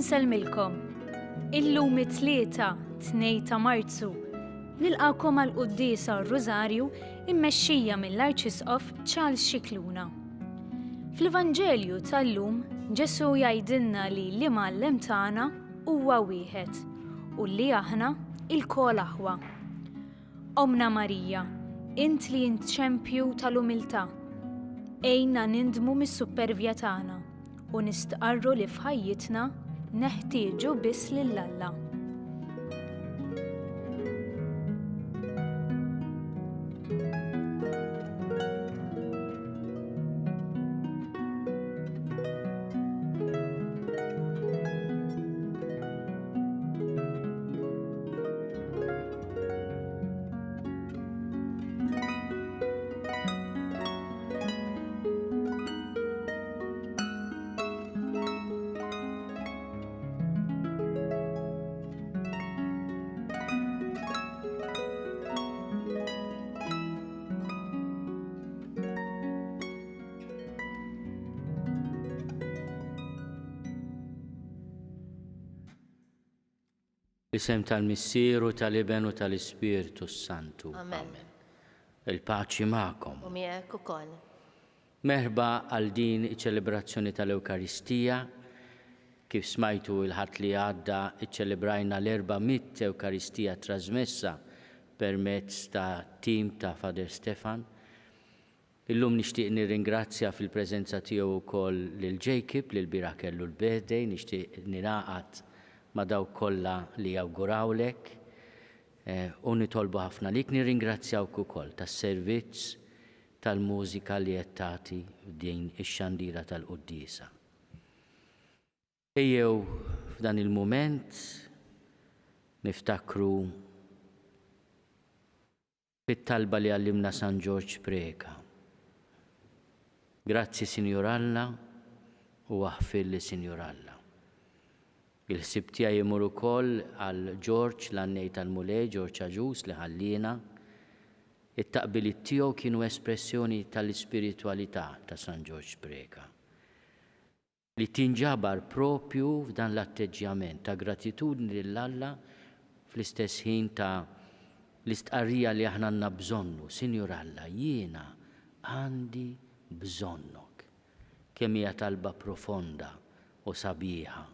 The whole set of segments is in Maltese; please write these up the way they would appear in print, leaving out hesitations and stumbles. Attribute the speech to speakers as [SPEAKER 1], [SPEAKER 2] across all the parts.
[SPEAKER 1] Insellmilkom. Illum it-Tlieta, 2 ta' Marzu. Nilqakom għal quddiesa r-Rużarju immexxija mill-Arċisqof Charles Scicluna. Fl-Evanġelju tal-lum Ġesù jgħidilna li l-imgħallem tagħna huwa wieħed u li aħna ilkoll aħwa. Ommna Marija, int li int xempju tal-umiltà, għinna nindmu mis-suppervja tagħna u nistqarru li f'ħajjitna neħtieġu biss lil Alla.
[SPEAKER 2] Fl-isem tal-Missier u tal-Iben u tal-Ispirtu s-Santu.
[SPEAKER 3] Amen.
[SPEAKER 2] Il-paċi magħkom.
[SPEAKER 3] U miegħek ukoll.
[SPEAKER 2] Merħba għal din iċ-ċelebrazzjoni tal-Ewkaristija. Kif smajtu il-Ħadd li għadda iċċelebrajna l-400 Ewkaristija trasmessa permezz ta' tim ta' Father Stefan. Illum nixtieq nirringrazzja fil-preżenza tiegħu wkoll lil Jacob li lbieraħ kellu l-birthday, nixtieq ningħaqad ma' dawk kollha li awgurawlek u nitolbu ħafna għalik. Nirringrazzjawk ukoll tas-servizz tal-mużika li qed tagħti f'din ix-xandira tal-quddiesa. Ejjew f'dan il-mument niftakru Fit-talba li għallimna San Ġorġ Preca. Grazzi Sinjur Alla u aħfirli Sinjur Alla. Il-ħsieb tiegħi jmur ukoll għal Ġorġ l-għannej tal-Mulej, Ġorġ Agius li ħalliena. It-taqbiliet tiegħu kienu espressjoni tal-ispiritwalità ta' San Ġorġ Preca. li tinġabar proprju f'dan l-atteġġjament ta' gratitudni lil Alla fl-istess ħin ta' l-istqarrija li aħna għandna bżonnu, Sinjur Alla, jiena għandi bżonnok. Kemm hija talba profonda u sabiħa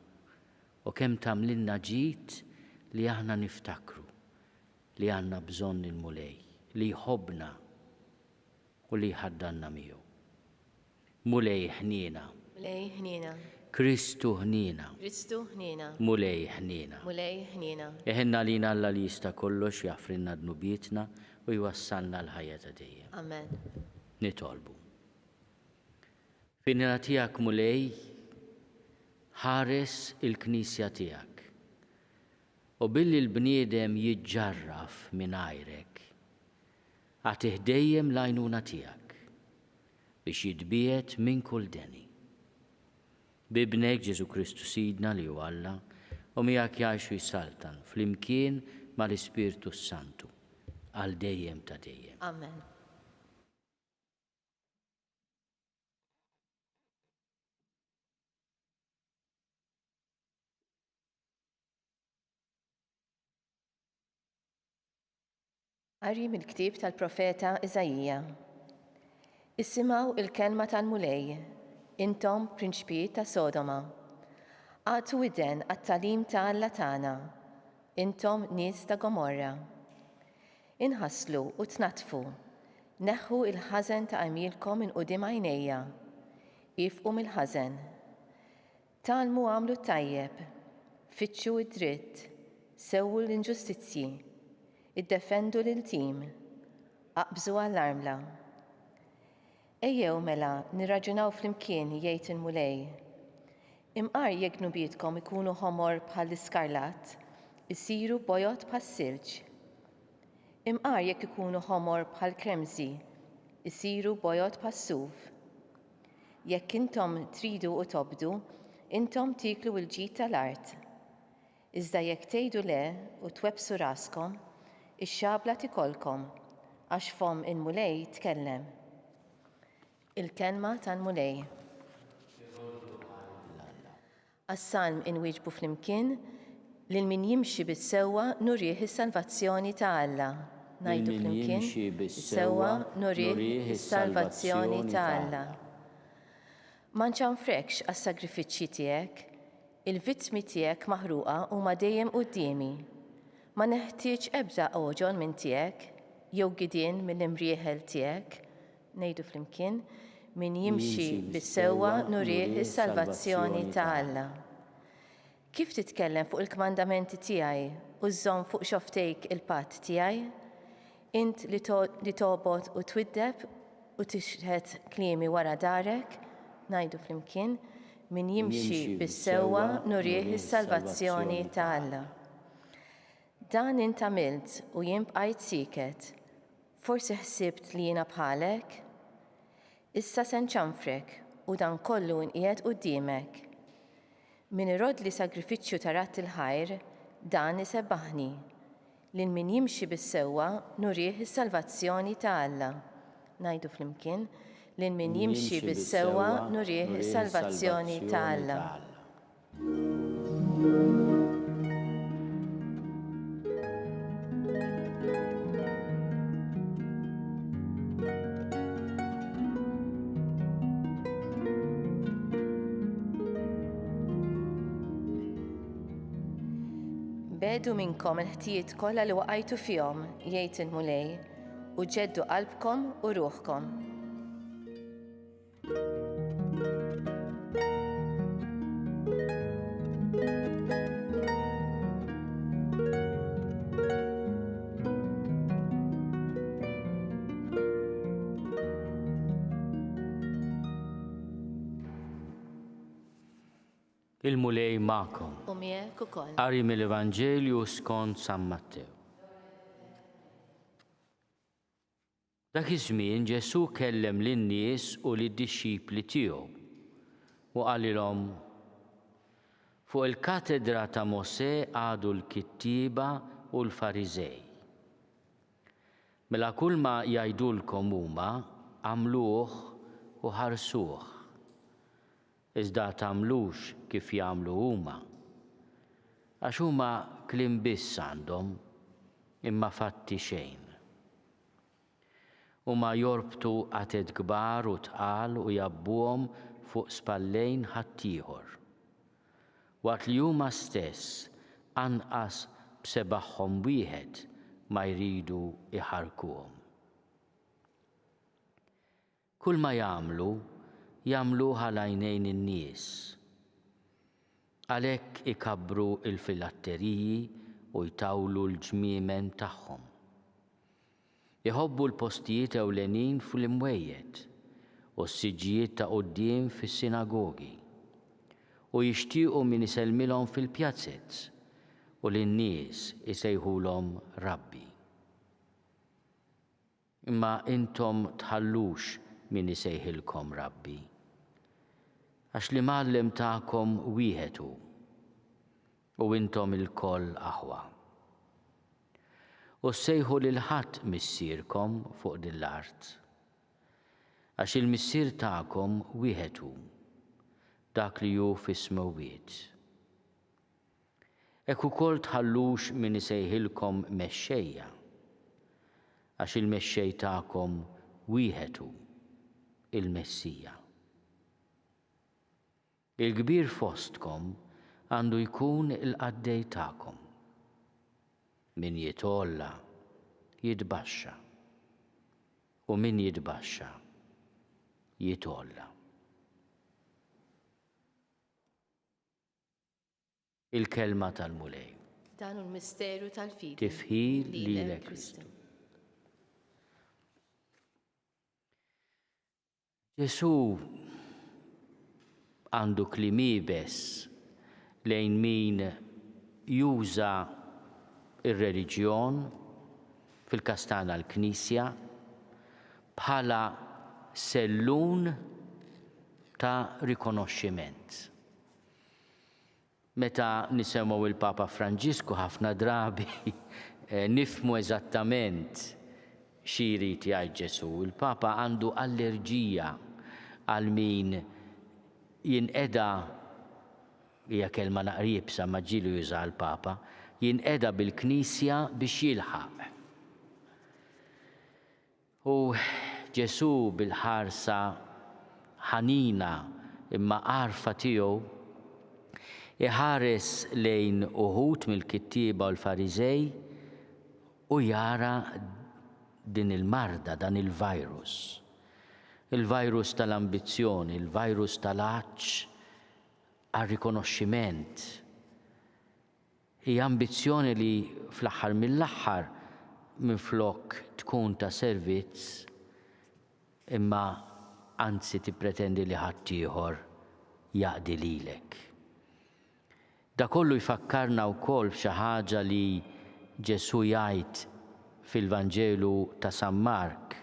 [SPEAKER 2] u kemm tagħmlilna ġid li aħna niftakru li għandna bżonn il-Mulej, li jħobbna u li jħaddanna miegħu. Mulej ħniena.
[SPEAKER 3] Mulej ħniena.
[SPEAKER 2] Kristu ħniena.
[SPEAKER 3] Kristu ħniena.
[SPEAKER 2] Mulej ħniena.
[SPEAKER 3] Mulej ħniena.
[SPEAKER 2] Iħenn għalina Alla li jista' kollox, jaħfrilna dnubietna u jwassalna għall-ħajja ta' dejjem.
[SPEAKER 3] Amen.
[SPEAKER 2] Nitolbu. Fil-ħniena tiegħek Mulej, ħares il-Knisja tiegħek. U billi l-bniedem jiġġarraf mingħajrek, agħtih dejjem l-għajnuna tiegħek. Biex jitbiegħed minn kull deni. B'Ibnek Ġesù Kristu Sidna li hu Alla, u miegħek jgħix u jsaltan flimkien mal-Ispirtu s-Santu, għal dejjem ta' dejjem.
[SPEAKER 3] Amen. Qari mill-ktieb tal-profeta Iżaija. Isimgħu l-kelma tal-Mulej, intom prinċpijiet ta' Sodoma. Agħtu widen għat-tagħlim ta' Alla tagħna, intom nies ta' Gomorra. Inħaslu u tnaddfu, neħħu l-ħażen ta' għemilkom minn quddiem għajnejja, iefqu mill-ħażen. Tgħallmu agħmlu t-tajjeb, fittxu d-dritt, sewwu l-inġustizzji, iddefendu l-iltim, aqbżu għall-armla. Ejjew, mela, nirraġunaw flimkien, jgħid il-Mulej. Imqar jekk dnubietkom ikunu ħomor bħall-iskarlatt, isiru bojod bħas-silġ. Imqar jekk ikunu ħomor bħall-kremżi, isiru bojod bħas-suf. Jekk intom tridu u tobdu, intom tieklu l-ġid tal-art. Iżda jekk tgħidu le u twebbsu raskom, ix-xabla tikolkom, għax fomm il-Mulej tkellem. Il-Kelma tal-Mulej. Għas-salm inwieġbu flimkien, Lil min jimxi bis-sewwa nurih is-salvazzjoni ta' Alla.
[SPEAKER 2] Lil
[SPEAKER 3] Ngħidu
[SPEAKER 2] min
[SPEAKER 3] flimkien,
[SPEAKER 2] jimxi
[SPEAKER 3] Bis-sewwa
[SPEAKER 2] bis-sewwa
[SPEAKER 3] nurih
[SPEAKER 2] nurih
[SPEAKER 3] is-salvazzjoni
[SPEAKER 2] is-salvazzjoni
[SPEAKER 3] ta'
[SPEAKER 2] ta'
[SPEAKER 3] Alla.
[SPEAKER 2] Alla.
[SPEAKER 3] Ma nċanfrekx għas-sagrifiċċji tiegħek, il-vittmi tiegħek maħruqa huma dejjem quddiemi. Ma neħtieġ ebda għoġon minn tiegħek, jew gidien mill-imrieħel tiegħek. Ngħidu flimkien, Min jimxi bis-sewwa nurih is-salvazzjoni ta' Alla. Kif titkellem fuq il-kmandamenti tiegħi u żżomm fuq xofftejk il-patt tiegħi? Int li tobgħod u twiddeb u tixħet kliemi wara darek, ngħidu flimkien, Min jimxi bis-sewwa nurih is-salvazzjoni ta' Alla. Dan int għamilt u jien bqajt sieket. Forsi ħsibt li jiena bħalek? Issa se nċanfrek u dan kollu nqiegħed quddiemek. Min iroddli sagrifiċċju ta' radd il-ħajr, dan isebbaħni. Lil min jimxi bis-sewwa nurih is-salvazzjoni ta' Alla. Ngħidu flimkien, Lil min jimxi bis-sewwa nurih is-salvazzjoni ta' Alla. Begħdu minnkom il-ħtijiet kollha li waqajtu fihom, jgħid il-Mulej, u ġeddu qalbkom u ruħkom.
[SPEAKER 2] Il-Mulej magħkom.
[SPEAKER 3] U miegħek ukoll.
[SPEAKER 2] Qari mill-Evanġelju skont San Mattew. Dak iż-żmien Ġesù kellem lin-nies u lid-dixxipli tiegħu u qalilhom, Fuq il-katedra ta' Mosè qagħdu l-kittieba u l-Fariżej. Mela kulma jgħidulkom huma, agħmluh u ħarsuh. Iżda tagħmlux kif jagħmlu huma. Għax huma kliem biss għandhom, imma fatti xejn. Huma jorbtu qatet kbar u tqal u jgħabbuhom fuq spallejn ħaddieħor, waqt li huma stess anqas b'sebagħhom wieħed ma jridu jħarrkuhom. Kulma jagħmlu, jagħmluh għal għajnejn in-nies. Għalhekk ikabbru l-filatteriji u jtawlu l-ġmiemen tagħhom. Iħobbu l-postijiet ewlenin fl-imwejjed u s-siġġijiet ta' quddiem fis-sinagogi, u jixtiequ min isellmilhom fil-pjazez u li n-nies isejħulhom Rabbi. Imma intom tħallux min isejħilkom Rabbi, għax l-Imgħallem tagħkom wieħed hu, u intom ilkoll aħwa. U ssejħu lil ħadd missierkom fuq din l-art, għax il-Missier tagħkom wieħed hu, dak li hu fis-smewwiet. Hekk ukoll tħallux min isejħilkom mexxejja, għax il-Mexxej tagħkom wieħed hu, il-Messija. Il-kbir fostkom għandu jkun il-qaddej tagħkom. Min jitgħolla, jitbaxxa, u min jitbaxxa, jitgħolla. Il-Kelma tal-Mulej.
[SPEAKER 3] Dan hu l-misteru tal-fidi.
[SPEAKER 2] Tifħir lilek Kristu. Ġesù għandu kliem iebes lejn min juża r-reliġjon, fil-każ tagħna l-Knisja, bħala sellun ta' rikonoxximent. Meta nisemgħu il-Papa Franġisku ħafna drabi nifhmu eżattament xi jrid jgħid Ġesù. Il-Papa għandu allerġija għal min jinqeda. Hija kelma naqra iebsa imma ġieli jużaha l-Papa, jinqeda bil-Knisja biex jilħaq. U Ġesù bil-ħarsa ħanina imma għarfa tiegħu iħares lejn uħud mill-kittieba u l-Fariżej u jara din il-marda, dan il-virus. Il-virus tal-ambizzjoni, il-virus tal-għatx għar-rikonoxximent. Hija ambizzjoni li fl-aħħar mill-aħħar minflok tkun ta' servizz imma anzi tippretendi li ħaddieħor jaqdi lilek. Da kollu jfakkarna wkoll f'xi ħaġa li Ġesù jgħid fil-Vanġelu ta' San Mark,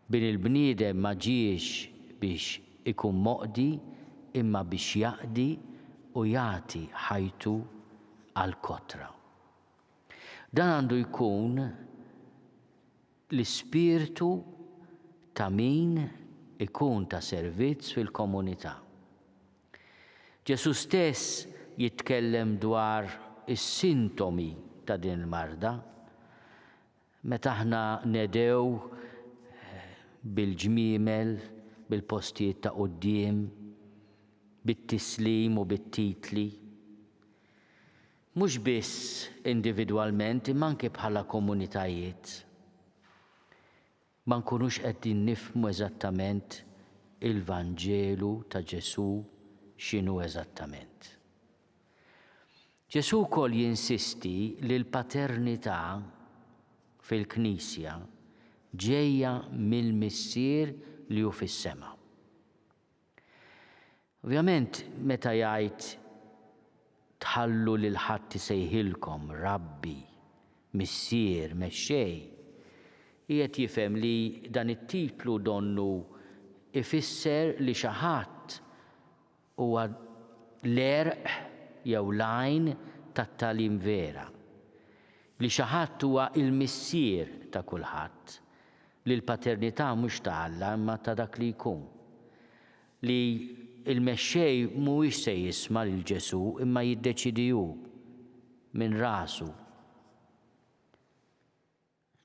[SPEAKER 2] Bin il-bniedem ma ġiex biex ikun moqdi imma biex jaqdi u jagħti ħajtu għall-kotra. Dan għandu jkun l-ispirtu ta' min ikun ta' servizz fil-komunità. Ġesù stess jitkellem dwar is-sintomi ta' din il-marda. Meta aħna nedhew bil-ġmiemel, bil-postijiet ta' quddiem, bit-tislim u bit-titli, mhux biss individwalment imma anke bħala komunitajiet, ma nkunux qegħdin nifhmu eżattament il-Vanġelu ta' Ġesù x'inhu eżattament. Ġesù wkoll jinsisti li l-paternità fil-Knisja ġejja mill-Missier li hu fis-sema. Ovvjament meta jgħid tħallu lil ħadd isejħilkom Rabbi, Missier, Mexxej, qiegħed jifhem li dan it-titlu donnu ifisser li xi ħadd Huwa l-għerq jew l-għajn tat-tagħlim vera, li xi ħadd huwa l-missier ta' kulħadd, li l-paternità mhux ta' Alla imma ta' dak li jkun, li l-mexxej mhuwiex se jisma' lil Ġesù imma jiddeċiedi hu, minn rasu.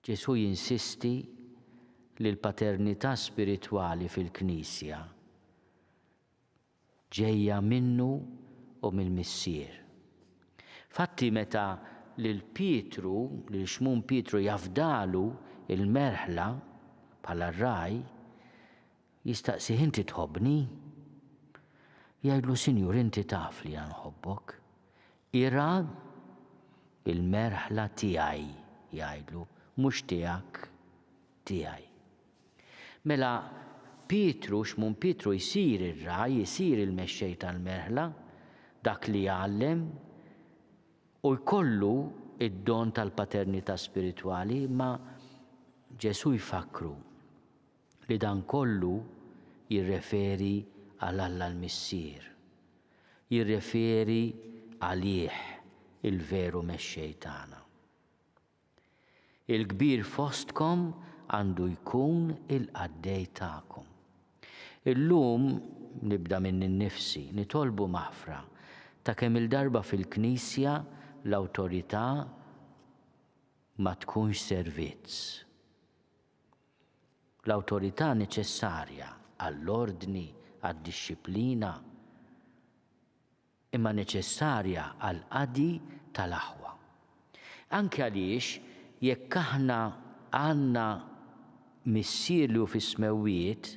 [SPEAKER 2] Ġesù jinsisti li l-paternità spiritwali fil-Knisja ġejja minnu u mill-Missier. Fatti meta lil Pietru, lil Xmun Pietru jafdalu l-merħla bħala r-ragħaj, jistaqsih inti tħobbni? Jgħidlu Sinjur inti taf li jiena nħobbok. Irgħa l-merħla tiegħi, jgħidlu, mhux tiegħek, tiegħi. Mela Pietru, Xmun Pietru jsir ir-ragħaj, isir il-mexxej tal-merħla, dak li jgħallem, u jkollu d-don tal-paternità spiritwali, imma Ġesù jfakkru li dan kollu jirreferi għal Alla l-Missier, jirreferi għalih il-veru Mexxej tagħna. Il-kbir fostkom għandu jkun il-qaddej tagħkom. Illum, nibda minni nnifsi, nitolbu maħfra ta' kemm-il darba fil-Knisja l-awtorità ma tkunx servizz. L-awtorità neċessarja għall-ordni, għad-dixxiplina, imma neċessarja għall-qadi tal-aħwa. Anke għaliex jekk aħna għandna Missier li hu fis-smewwiet,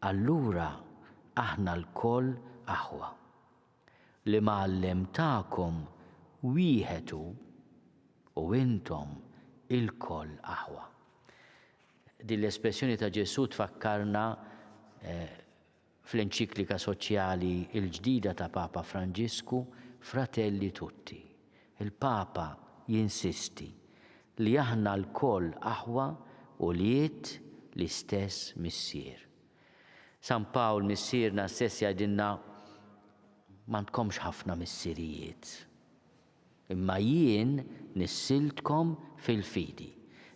[SPEAKER 2] allura aħna lkoll aħwa. L-imgħallem tagħkom wieħed hu, u intom ilkoll aħwa. Din l-espressjoni ta' Ġesù tfakkarna fl-enċiklika soċjali l-ġdida ta' Papa Franġisku, Fratelli Tutti. Il-Papa jinsisti li aħna lkoll aħwa ulied l-istess Missier. San Pawl Missierna stess jgħidilna m'għandkomx ħafna missirijiet. Imma jien nissiltkom fil-fidi.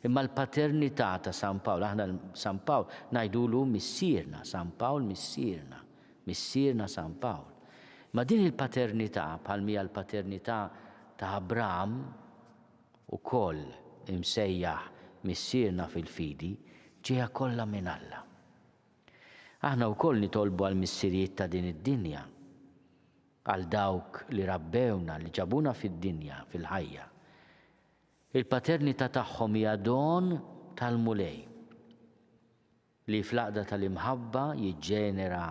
[SPEAKER 2] Imma l-paternità ta' San Pawl, aħna San Pawl ngħidulu missierna, San Pawl missierna, missierna San Pawl. Ma din il-paternità, bħal mija l-paternità ta' Abram, ukoll imsejjaħ missierna fil-fidi, ġejja kollha minn Alla. Aħna wkoll nitolbu għall-missirijiet ta' din id-dinja, għal dawk li rabbewna, li ġabuna fid-dinja, fil-ħajja. Il-paternità tagħhom hija don tal-Mulej, li fl-għaqda tal-imħabba jiġġenera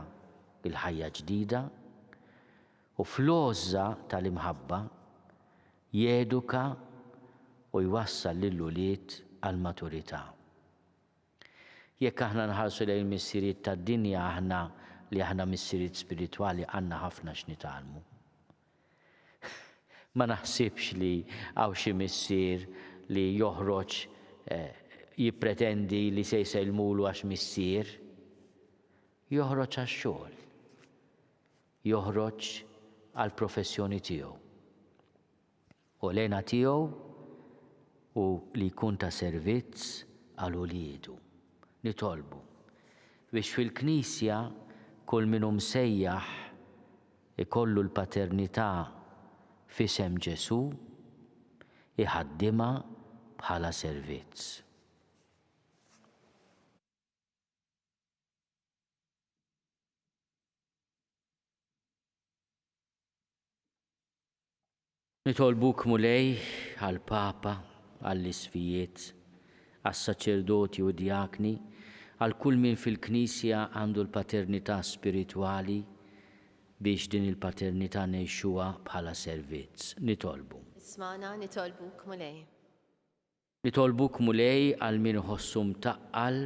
[SPEAKER 2] l-ħajja ġdida u fl-għożża tal-imħabba jeduka u jwassal lill-ulied għall-maturità. Jekk aħna nħarsu lejn il-missirijiet tad-dinja aħna li aħna missirijiet spiritwali għandna ħafna x'nitgħallmu. Ma naħsibx li hawn xi missier li joħroġ jippretendi li se jsellmulu għax missier. Joħroġ għax-xogħol. Joħroġ għall-professjoni tiegħu. U l-hena tiegħu hu li jkun ta' servizz għal uliedu. Nitolbu biex fil-Knisja kull min hu msejjaħ ikollu l-paternità f'isem Ġesù, iħaddimha bħala servizz. Nitolbuk Mulej għall-Papa, għall-Isqfijiet, għas-saċerdoti u d-djakni, għal kull min fil-Knisja għandu l-paternità spiritwali biex din il-paternità ngħixuha bħala servizz. Nitolbu.
[SPEAKER 3] Ismagħna, nitolbuk Mulej.
[SPEAKER 2] Nitolbuk Mulej għal min iħossu mtaqqal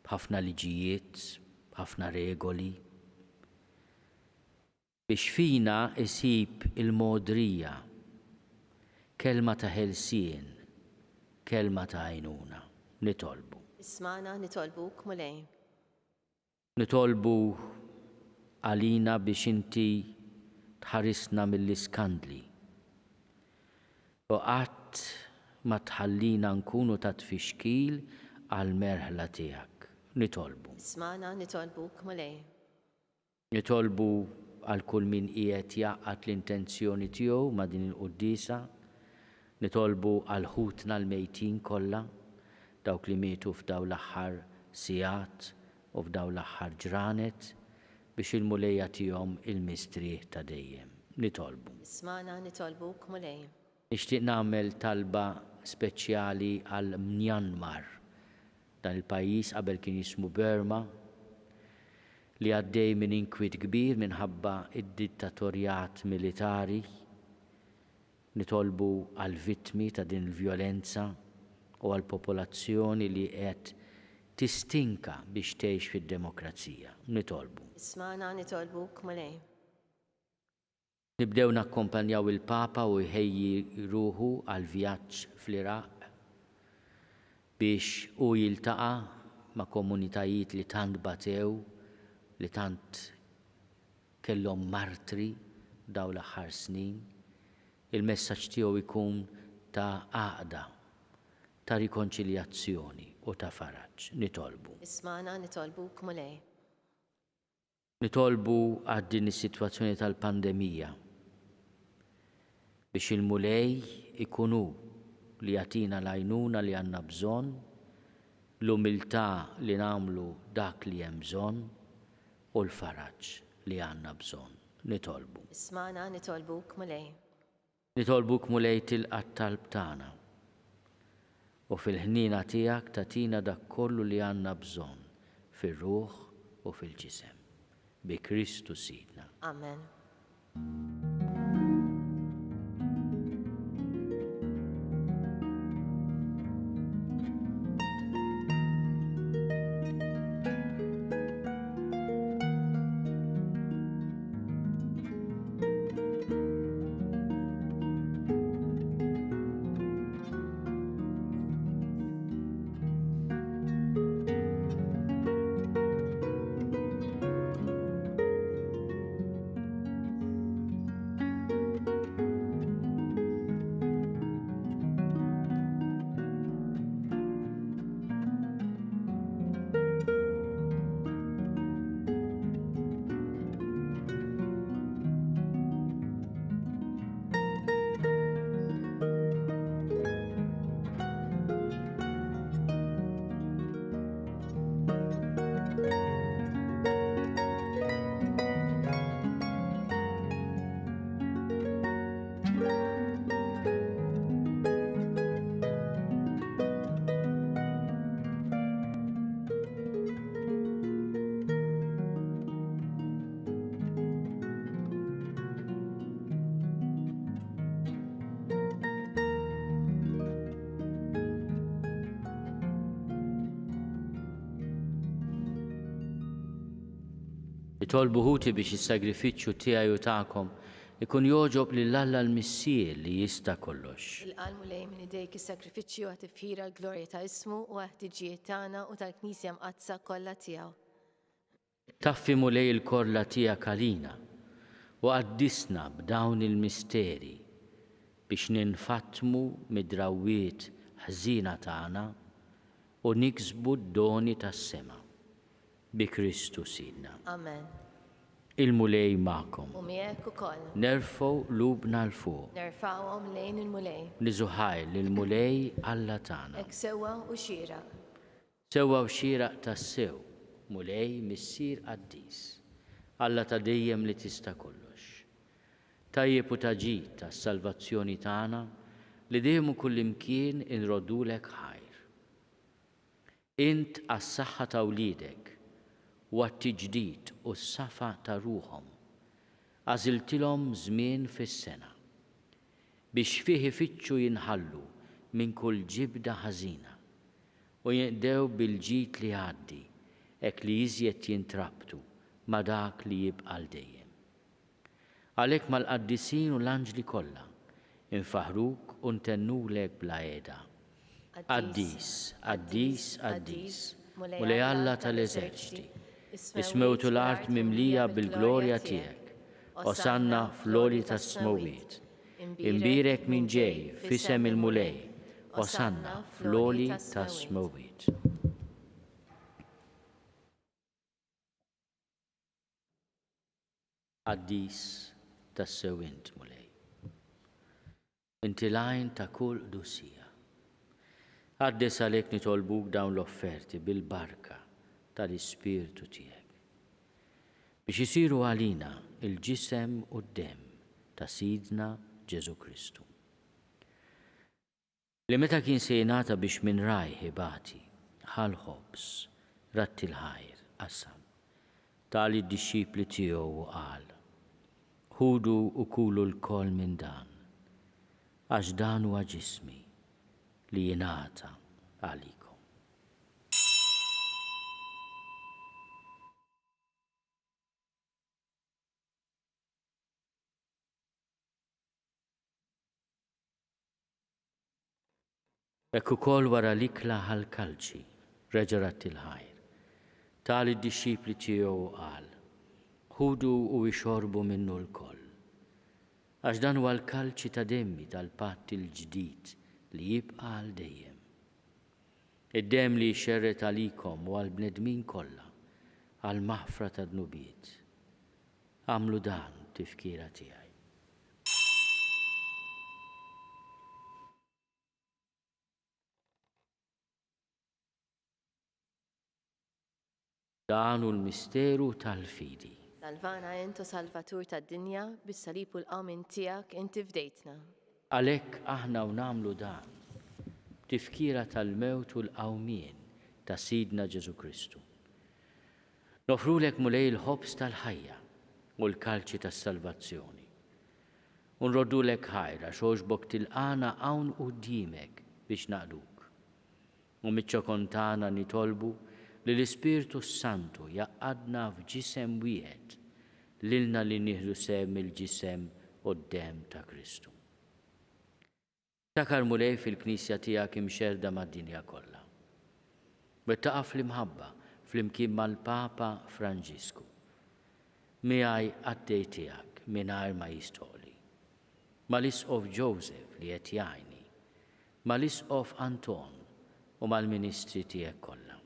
[SPEAKER 2] b'ħafna liġijiet, b'ħafna regoli, Biex fina jsib il-mogħdrija, kelma ta' ħelsien, kelma ta' għajnuna. Nitolbu.
[SPEAKER 3] Ismagħna, nitolbuk, Mulej.
[SPEAKER 2] Nitolbu għalina biex inti tħarisna mill-iskandli u qatt ma tħallina nkunu ta' tfixkil għall-merħla tiegħek. Nitolbu.
[SPEAKER 3] Ismagħna, nitolbuk, Mulej.
[SPEAKER 2] Nitolbu għal kull min qiegħed jgħaqqad l-intenzjoni tiegħu ma' din il-quddiesa. Nitolbu għal ħutna l-mejtin kollha, dawk li mietu f'dawn l-aħħar sigħat u f'dawn l-aħħar ġranet, biex il-Mulej jagħtihom il-mistrieħ ta' dejjem. Nitolbu.
[SPEAKER 3] Ismagħna, nitolbuk, Mulej.
[SPEAKER 2] Nixtieq nagħmel talba speċjali għal Myanmar. Dan il-pajjiż qabel kien jismu Burma, li għaddej minn inkwiet kbir minħabba d-dittatorjat militari. Nitolbu għall-vittmi ta' din il-vjolenza u għall-popolazzjoni li qed tistinka biex tgħix fid-demokrazija. Nitolbu.
[SPEAKER 3] Ismagħna, nitolbuk, Mulej.
[SPEAKER 2] Nibdew nakkompanjaw il-Papa u jħejji ruħu għall-vjaġġ fl-Iraq biex hu jiltaqa' ma' komunitajiet li tant batew, li tant kellhom martri f'dawn l-aħħar snin. Il-messaġġ tiegħu jkun ta' għaqda, ta' rikonċiljazzjoni u ta' faraġ. Nitolbu.
[SPEAKER 3] Ismagħna, nitolbuk, Mulej.
[SPEAKER 2] Nitolbu għal din is-sitwazzjoni tal-pandemija biex il-Mulej ikun hu li jagħtina l-għajnuna li għandna bżonn, l-umiltà li nagħmlu dak li hemm bżonn u l-faraġ li għandna bżonn. Nitolbu.
[SPEAKER 3] Ismagħna, nitolbuk, Mulej.
[SPEAKER 2] Nitolbuk Mulej tilqa' t-talb tagħna u fil-ħniena tiegħek tagħtina dak kollu li għandna bżonn fir-ruħ u fil-ġisem. Bi Kristu Sidna.
[SPEAKER 3] Amen.
[SPEAKER 2] Itolbu ħuti biex is-sagrifiċċju tiegħi u tagħkom ikun jogħġob lil Alla l-Missier li jista' kollox.
[SPEAKER 3] Ilqa' l-Mulej minn idejk is-sagrifiċċju għat-tifħir għall-glorja ta' ismu u għall-ħtiġijiet tagħna u tal-Knisja Mqaddsa kollha tiegħu.
[SPEAKER 2] Taffi Mulej il-korla tiegħek għalina u qaddisna b'dawn il-misteri biex ninfatmu mid-drawwiet ħżiena tagħna u niksbu d-doni tas-sema. Bi Kristu Sidna.
[SPEAKER 3] Amen.
[SPEAKER 2] Il-Mulej magħkom.
[SPEAKER 3] U miegħek ukoll.
[SPEAKER 2] Nerfgħu qlubna 'l fuq.
[SPEAKER 3] Nerfgħuhom lejn il-Mulej.
[SPEAKER 2] Niżu ħajr lill-Mulej Alla tagħna.
[SPEAKER 3] Hekk sewwa u xieraq.
[SPEAKER 2] Sewwa u xieraq tassew, Mulej, Missier qaddis, Alla ta' dejjem li tista' kollox. Tajjeb u ta' ġid għas-salvazzjoni tagħna li dejjem u kullimkien inroddulek ħajr. Int għas-saħħa ta' wliedek u għat-tiġdid u s-safa ta' ruħhom, għażiltilhom żmien fis-sena, biex fih ifittxu jinħallu minn kull ġibda ħażina, u jinqdew bil-ġid li jgħaddi, hekk li iżjed jintrabtu ma' dak li jibqa' għal dejjem. Għalhekk mal-qaddisin u l-anġli kollha, infaħħruk u ntennulek bla heda. Qaddis, qaddis, qaddis, Mulej Alla tal-eżerċti, is-smewt u l-art mimlija bil-glorja tiegħek. Osanna fl-għoli tas-smewwiet. Imbierek min ġej f'isem il-Mulej, Osanna fl-għoli tas-smewwiet. Qaddis tassew int, Mulej. Inti l-għajn ta' kull qdusija. Qaddes għalhekk nitolbuk dawn l-offerti bil-barka tal-Ispirtu tiegħek, biex isiru għalina l-ġisem u d-demm ta' Sidna Ġesù Kristu. Li meta kien se jingħata biex minn rajh ibati, ħa l-ħobż, radd il-ħajr, qasam, ta lid-dixxipli tiegħu u qal, Ħudu u kulu lkoll minn dan, għax dan huwa ġismi li jingħata għalikom. Hekk ukoll wara l-ikla ħa l-kalċi, reġa' radd il-ħajr, ta lid-dixxipli tiegħu u qal, Ħudu u ixorbu minnu lkoll. Għax dan huwa l-kalċi ta' demmi tal-patt il-ġdid li jibqa' għal dejjem. Id-demm li jixxerred għalikom u għall-bnedmin kollha għall-maħfra tad-dnubiet. Agħmlu dan b'tifkira tiegħi. Dan hu l-misteru tal-fidi.
[SPEAKER 3] Salvana int, o Salvatur tad-dinja, bis-salib u l-qawmien tiegħek inti fdejtna.
[SPEAKER 2] Għalhekk aħna u nagħmlu dan, b'tifkira tal-mewt u l-qawmien ta' Sidna Ġesù Kristu. Noffrulek Mulej il-ħobż tal-ħajja u l-kalċi tas-salvazzjoni. U nroddulek ħajr għax għoġbok tilqagħna hawn quddiemek biex naqduk. U miċ-ċokon tagħna nitolbu li l-Ispirtu s-Santu jgħaqqadna f'ġisem wieħed lilna li nieħdu sehem mill-ġisem u d-demm ta' Kristu. Ftakar Mulej fil-Knisja tiegħek imxerrda mad-dinja kollha. Wettaqha fl-imħabba flimkien mal-Papa Franġisku. Miegħi qaddej tiegħek mingħajr ma jistħoqli. Mal-Isqof Joseph li qed jgħinni. Mal-Isqof Anton u mal-ministri tiegħek kollha.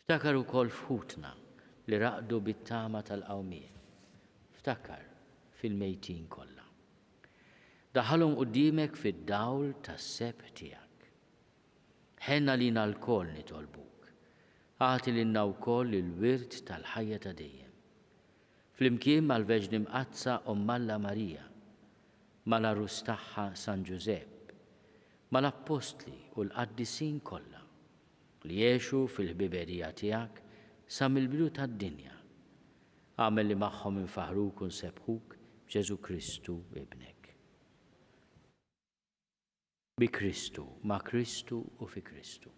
[SPEAKER 2] Ftakar ukoll f'ħutna li raqdu bit-tama tal-qawmien. Ftakar fil-mejtin kollha. Daħħalhom quddiemek fid-dawl tas-sebħ tiegħek. Ħenn għalina lkoll nitolbuk. Agħti lilna wkoll il-wirt tal-ħajja ta' dejjem. Flimkien mal-Verġni Mqaddsa Omm Alla Marija, mal-għarus tagħha San Ġużepp, mal-Appostli u l-qaddisin kollha, li għexu fil-ħbiberija tiegħek sa mill-bidu tad-dinja, Agħmel li magħhom infaħħruk u nsebbħuk b'Ġesù Kristu Ibnek. Bi Kristu, ma' Kristu u fi Kristu.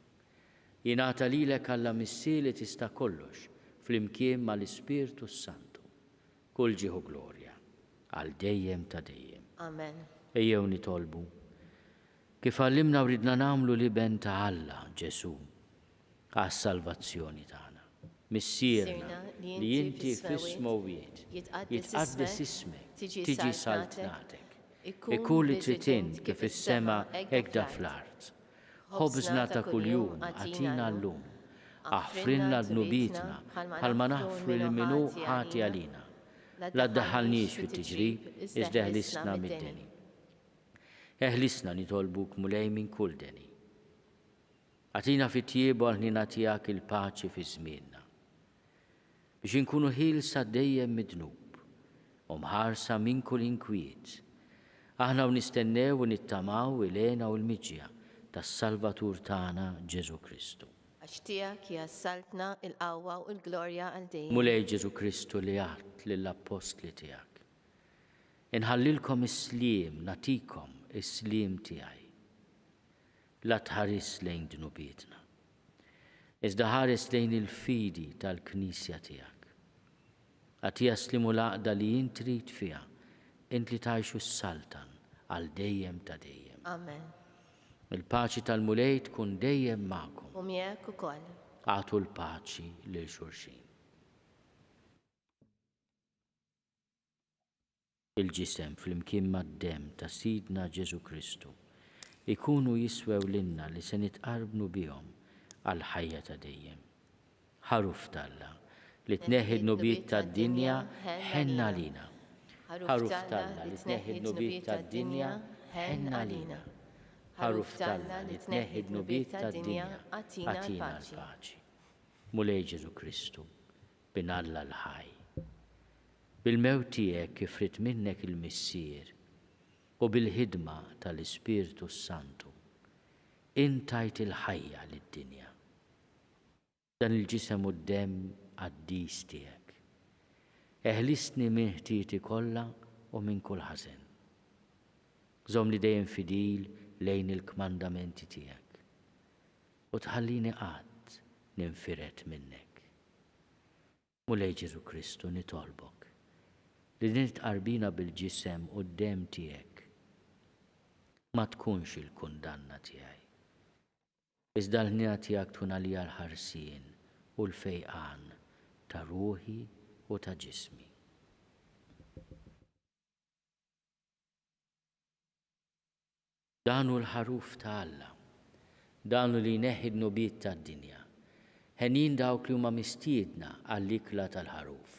[SPEAKER 2] Jingħata lilek Alla Missier li tista' kollox, flimkien mal-Ispirtu s-Santu, kull ġieħ u glorja, għal dejjem ta' dejjem.
[SPEAKER 3] Amen.
[SPEAKER 2] Ejjew nitolbu, kif għallimna u ridna nagħmlu l-Iben ta' Alla, Ġesù, għas-salvazzjoni tagħna. Missierna li inti fis-smewwiet, jitqaddes ismek, tiġi saltnatek, ikun li trid int kif fis-sema hekk fl-art. Ħobżna ta' kuljum agħtina llum. Aħfrilna dnubietna bħalma naħfru lil min hu ħati għalina. La ddaħħalniex fit-tiġrib, iżda eħlisna mid-deni. Eħlisna nitolbuk Mulej minn kull deni. Agħtina fit-tjieba u l-ħniena tiegħek il-paċi fi żmienna. Biex inkunu ħielsa dejjem mid-dnub u mħarsa minn kull inkwiet, aħna u nistennew u nittamaw il-hena u l-miġja tas-Salvatur tagħna Ġesù Kristu.
[SPEAKER 3] Għax tiegħek hija s-saltna, il-qawwa u l-glorja għal dejjem.
[SPEAKER 2] Mulej Ġesù Kristu li għidt lill-appostli tiegħek, Inħallilkom is-sliem, nagħtikom is-sliem tiegħi. La tħarisx lejn dnubietna, iżda ħares lejn il-fidi tal-Knisja tiegħek. Agħtiha s-sliem u l-għaqda li int trid fiha, int li tgħix u ssaltan għal dejjem ta' dejjem.
[SPEAKER 3] Amen.
[SPEAKER 2] Il-paċi tal-Mulej tkun dejjem magħkom.
[SPEAKER 3] U miegħek ukoll.
[SPEAKER 2] Agħtu l-paċi lil xulxin. Il-Ġisem flimkien mad-Demm ta' Sidna Ġesù Kristu jkunu jiswew lilna li se nitqarbnu bihom għall-ħajja ta' dejjem. Ħaruf t'Alla, li tneħħi d-dnubiet tad-dinja, ħenn għalina. Ħaruf t'Alla, li tneħħi d-dnubiet tad-dinja, ħenn għalina. Ħaruf t'Alla, li tneħħi d-dnubiet tad-dinja, agħtina l-paċi. Mulej Ġesù Kristu, Bin Alla l-ħaj. Bil-mewt tiegħek kif ried minnek il-Missier u bil-ħidma tal-Ispirtu s-Santu, int tajt il-ħajja lid-dinja. Dan il-Ġisem u d-Demm qaddis tiegħek. Eħlisni minn ħtieti kollha u minn kull ħażen. Żommni dejjem fidil lejn il-kmandamenti tiegħek u tħallini qatt ninfired minnek. Mulej Ġesù Kristu, nitolbok li din it-tqarbina bil-Ġisem u d-Demm tiegħek ma tkunx il-kundanna tiegħi, iżda l-ħniena tiegħek tkun għalija l-ħarsien u l-fejqan ta' ruħi u ta' ġismi. Dan hu l-Ħaruf ta' Alla. Dan hu li jneħħi d-dnubiet tad-dinja. Henjin dawk li huma mistiedna għall-ikla tal-Ħaruf.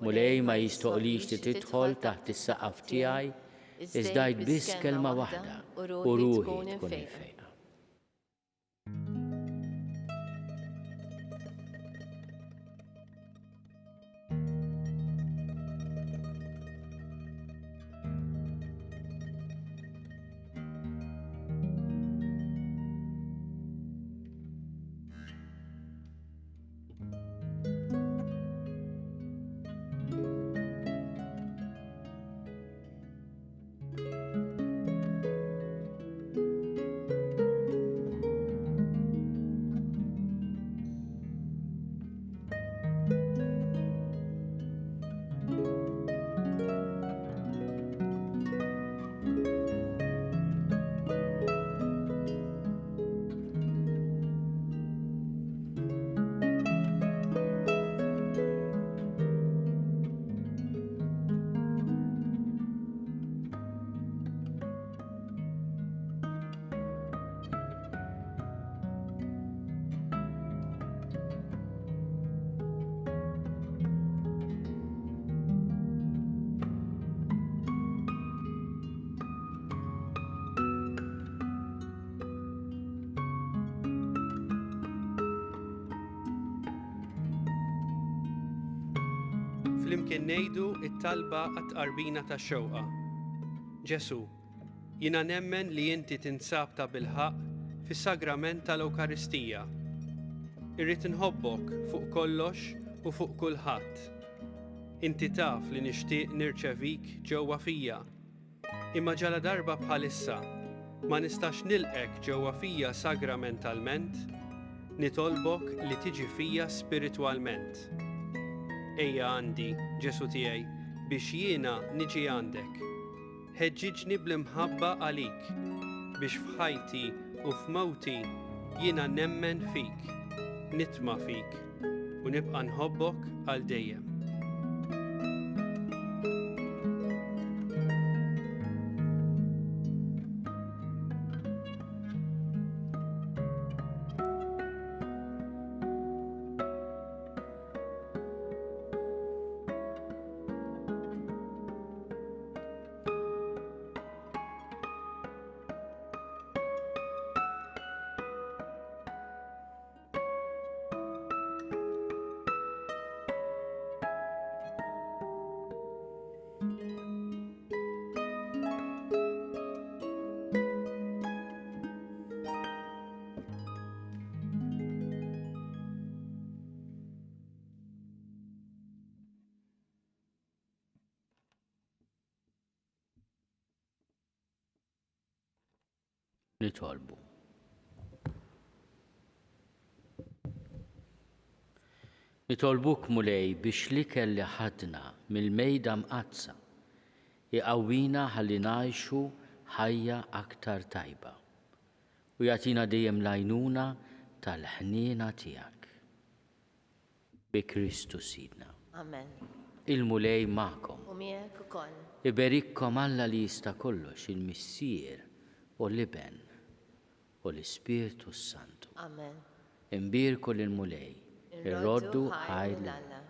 [SPEAKER 2] Mulej, ma jistħoqlix li tidħol taħt is-saqaf tiegħi, iżda għid biss kelma waħda u ruħi tkun imfejqa.
[SPEAKER 4] Flimkien ngħidu t-talba għat-tqarbina tax-xewqa. Ġesù, jiena nemmen li inti tinsab tabilħaqq fis-sagrament tal-Ewkaristija. Irrid inħobbok fuq kollox u fuq kulħadd. Inti taf li nixtieq nirċevik ġewwa fija. Imma ġaladarba bħalissa ma nistax nilqgħek ġewwa fija sagramentalment, nitolbok li tiġi fija spiritwalment. Ejja għandi, Ġesù tiegħi, biex jiena niġi għandek. Ħeġġiġni bl-imħabba għalik, biex f'ħajti u f'mewti jiena nemmen fik, nitma' fik, u nibqa' nħobbok għal dejjem.
[SPEAKER 2] Nitolbu. Nitolbuk Mulej biex l-ikel li ħadna mill-mejda mqaddsa iqawwina ħalli ngħixu ħajja aktar tajba u jagħtina dejjem l-għajnuna tal-ħniena tiegħek. Bi Kristu Sidna.
[SPEAKER 3] Amen.
[SPEAKER 2] Il-Mulej magħkom.
[SPEAKER 3] U miegħek ukoll.
[SPEAKER 2] Iberikkom Alla li jista' kollox, il-Missier u l-Iben u l-Ispirtu s-Santu.
[SPEAKER 3] Amen.
[SPEAKER 2] Imbierku lill-Mulej.
[SPEAKER 3] Irroddu ħajr lil Alla.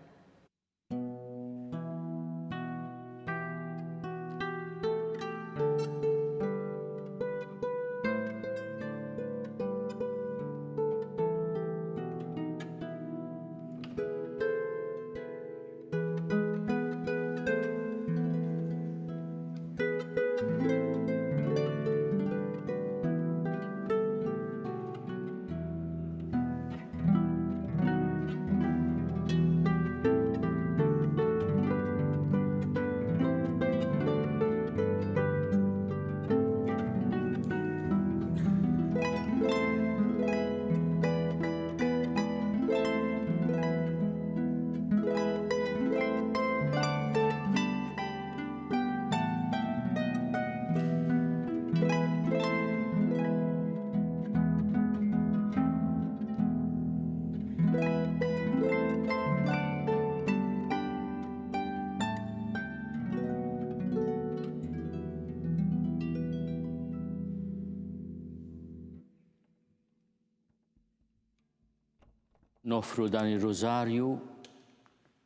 [SPEAKER 2] Noffru dan ir-Rużarju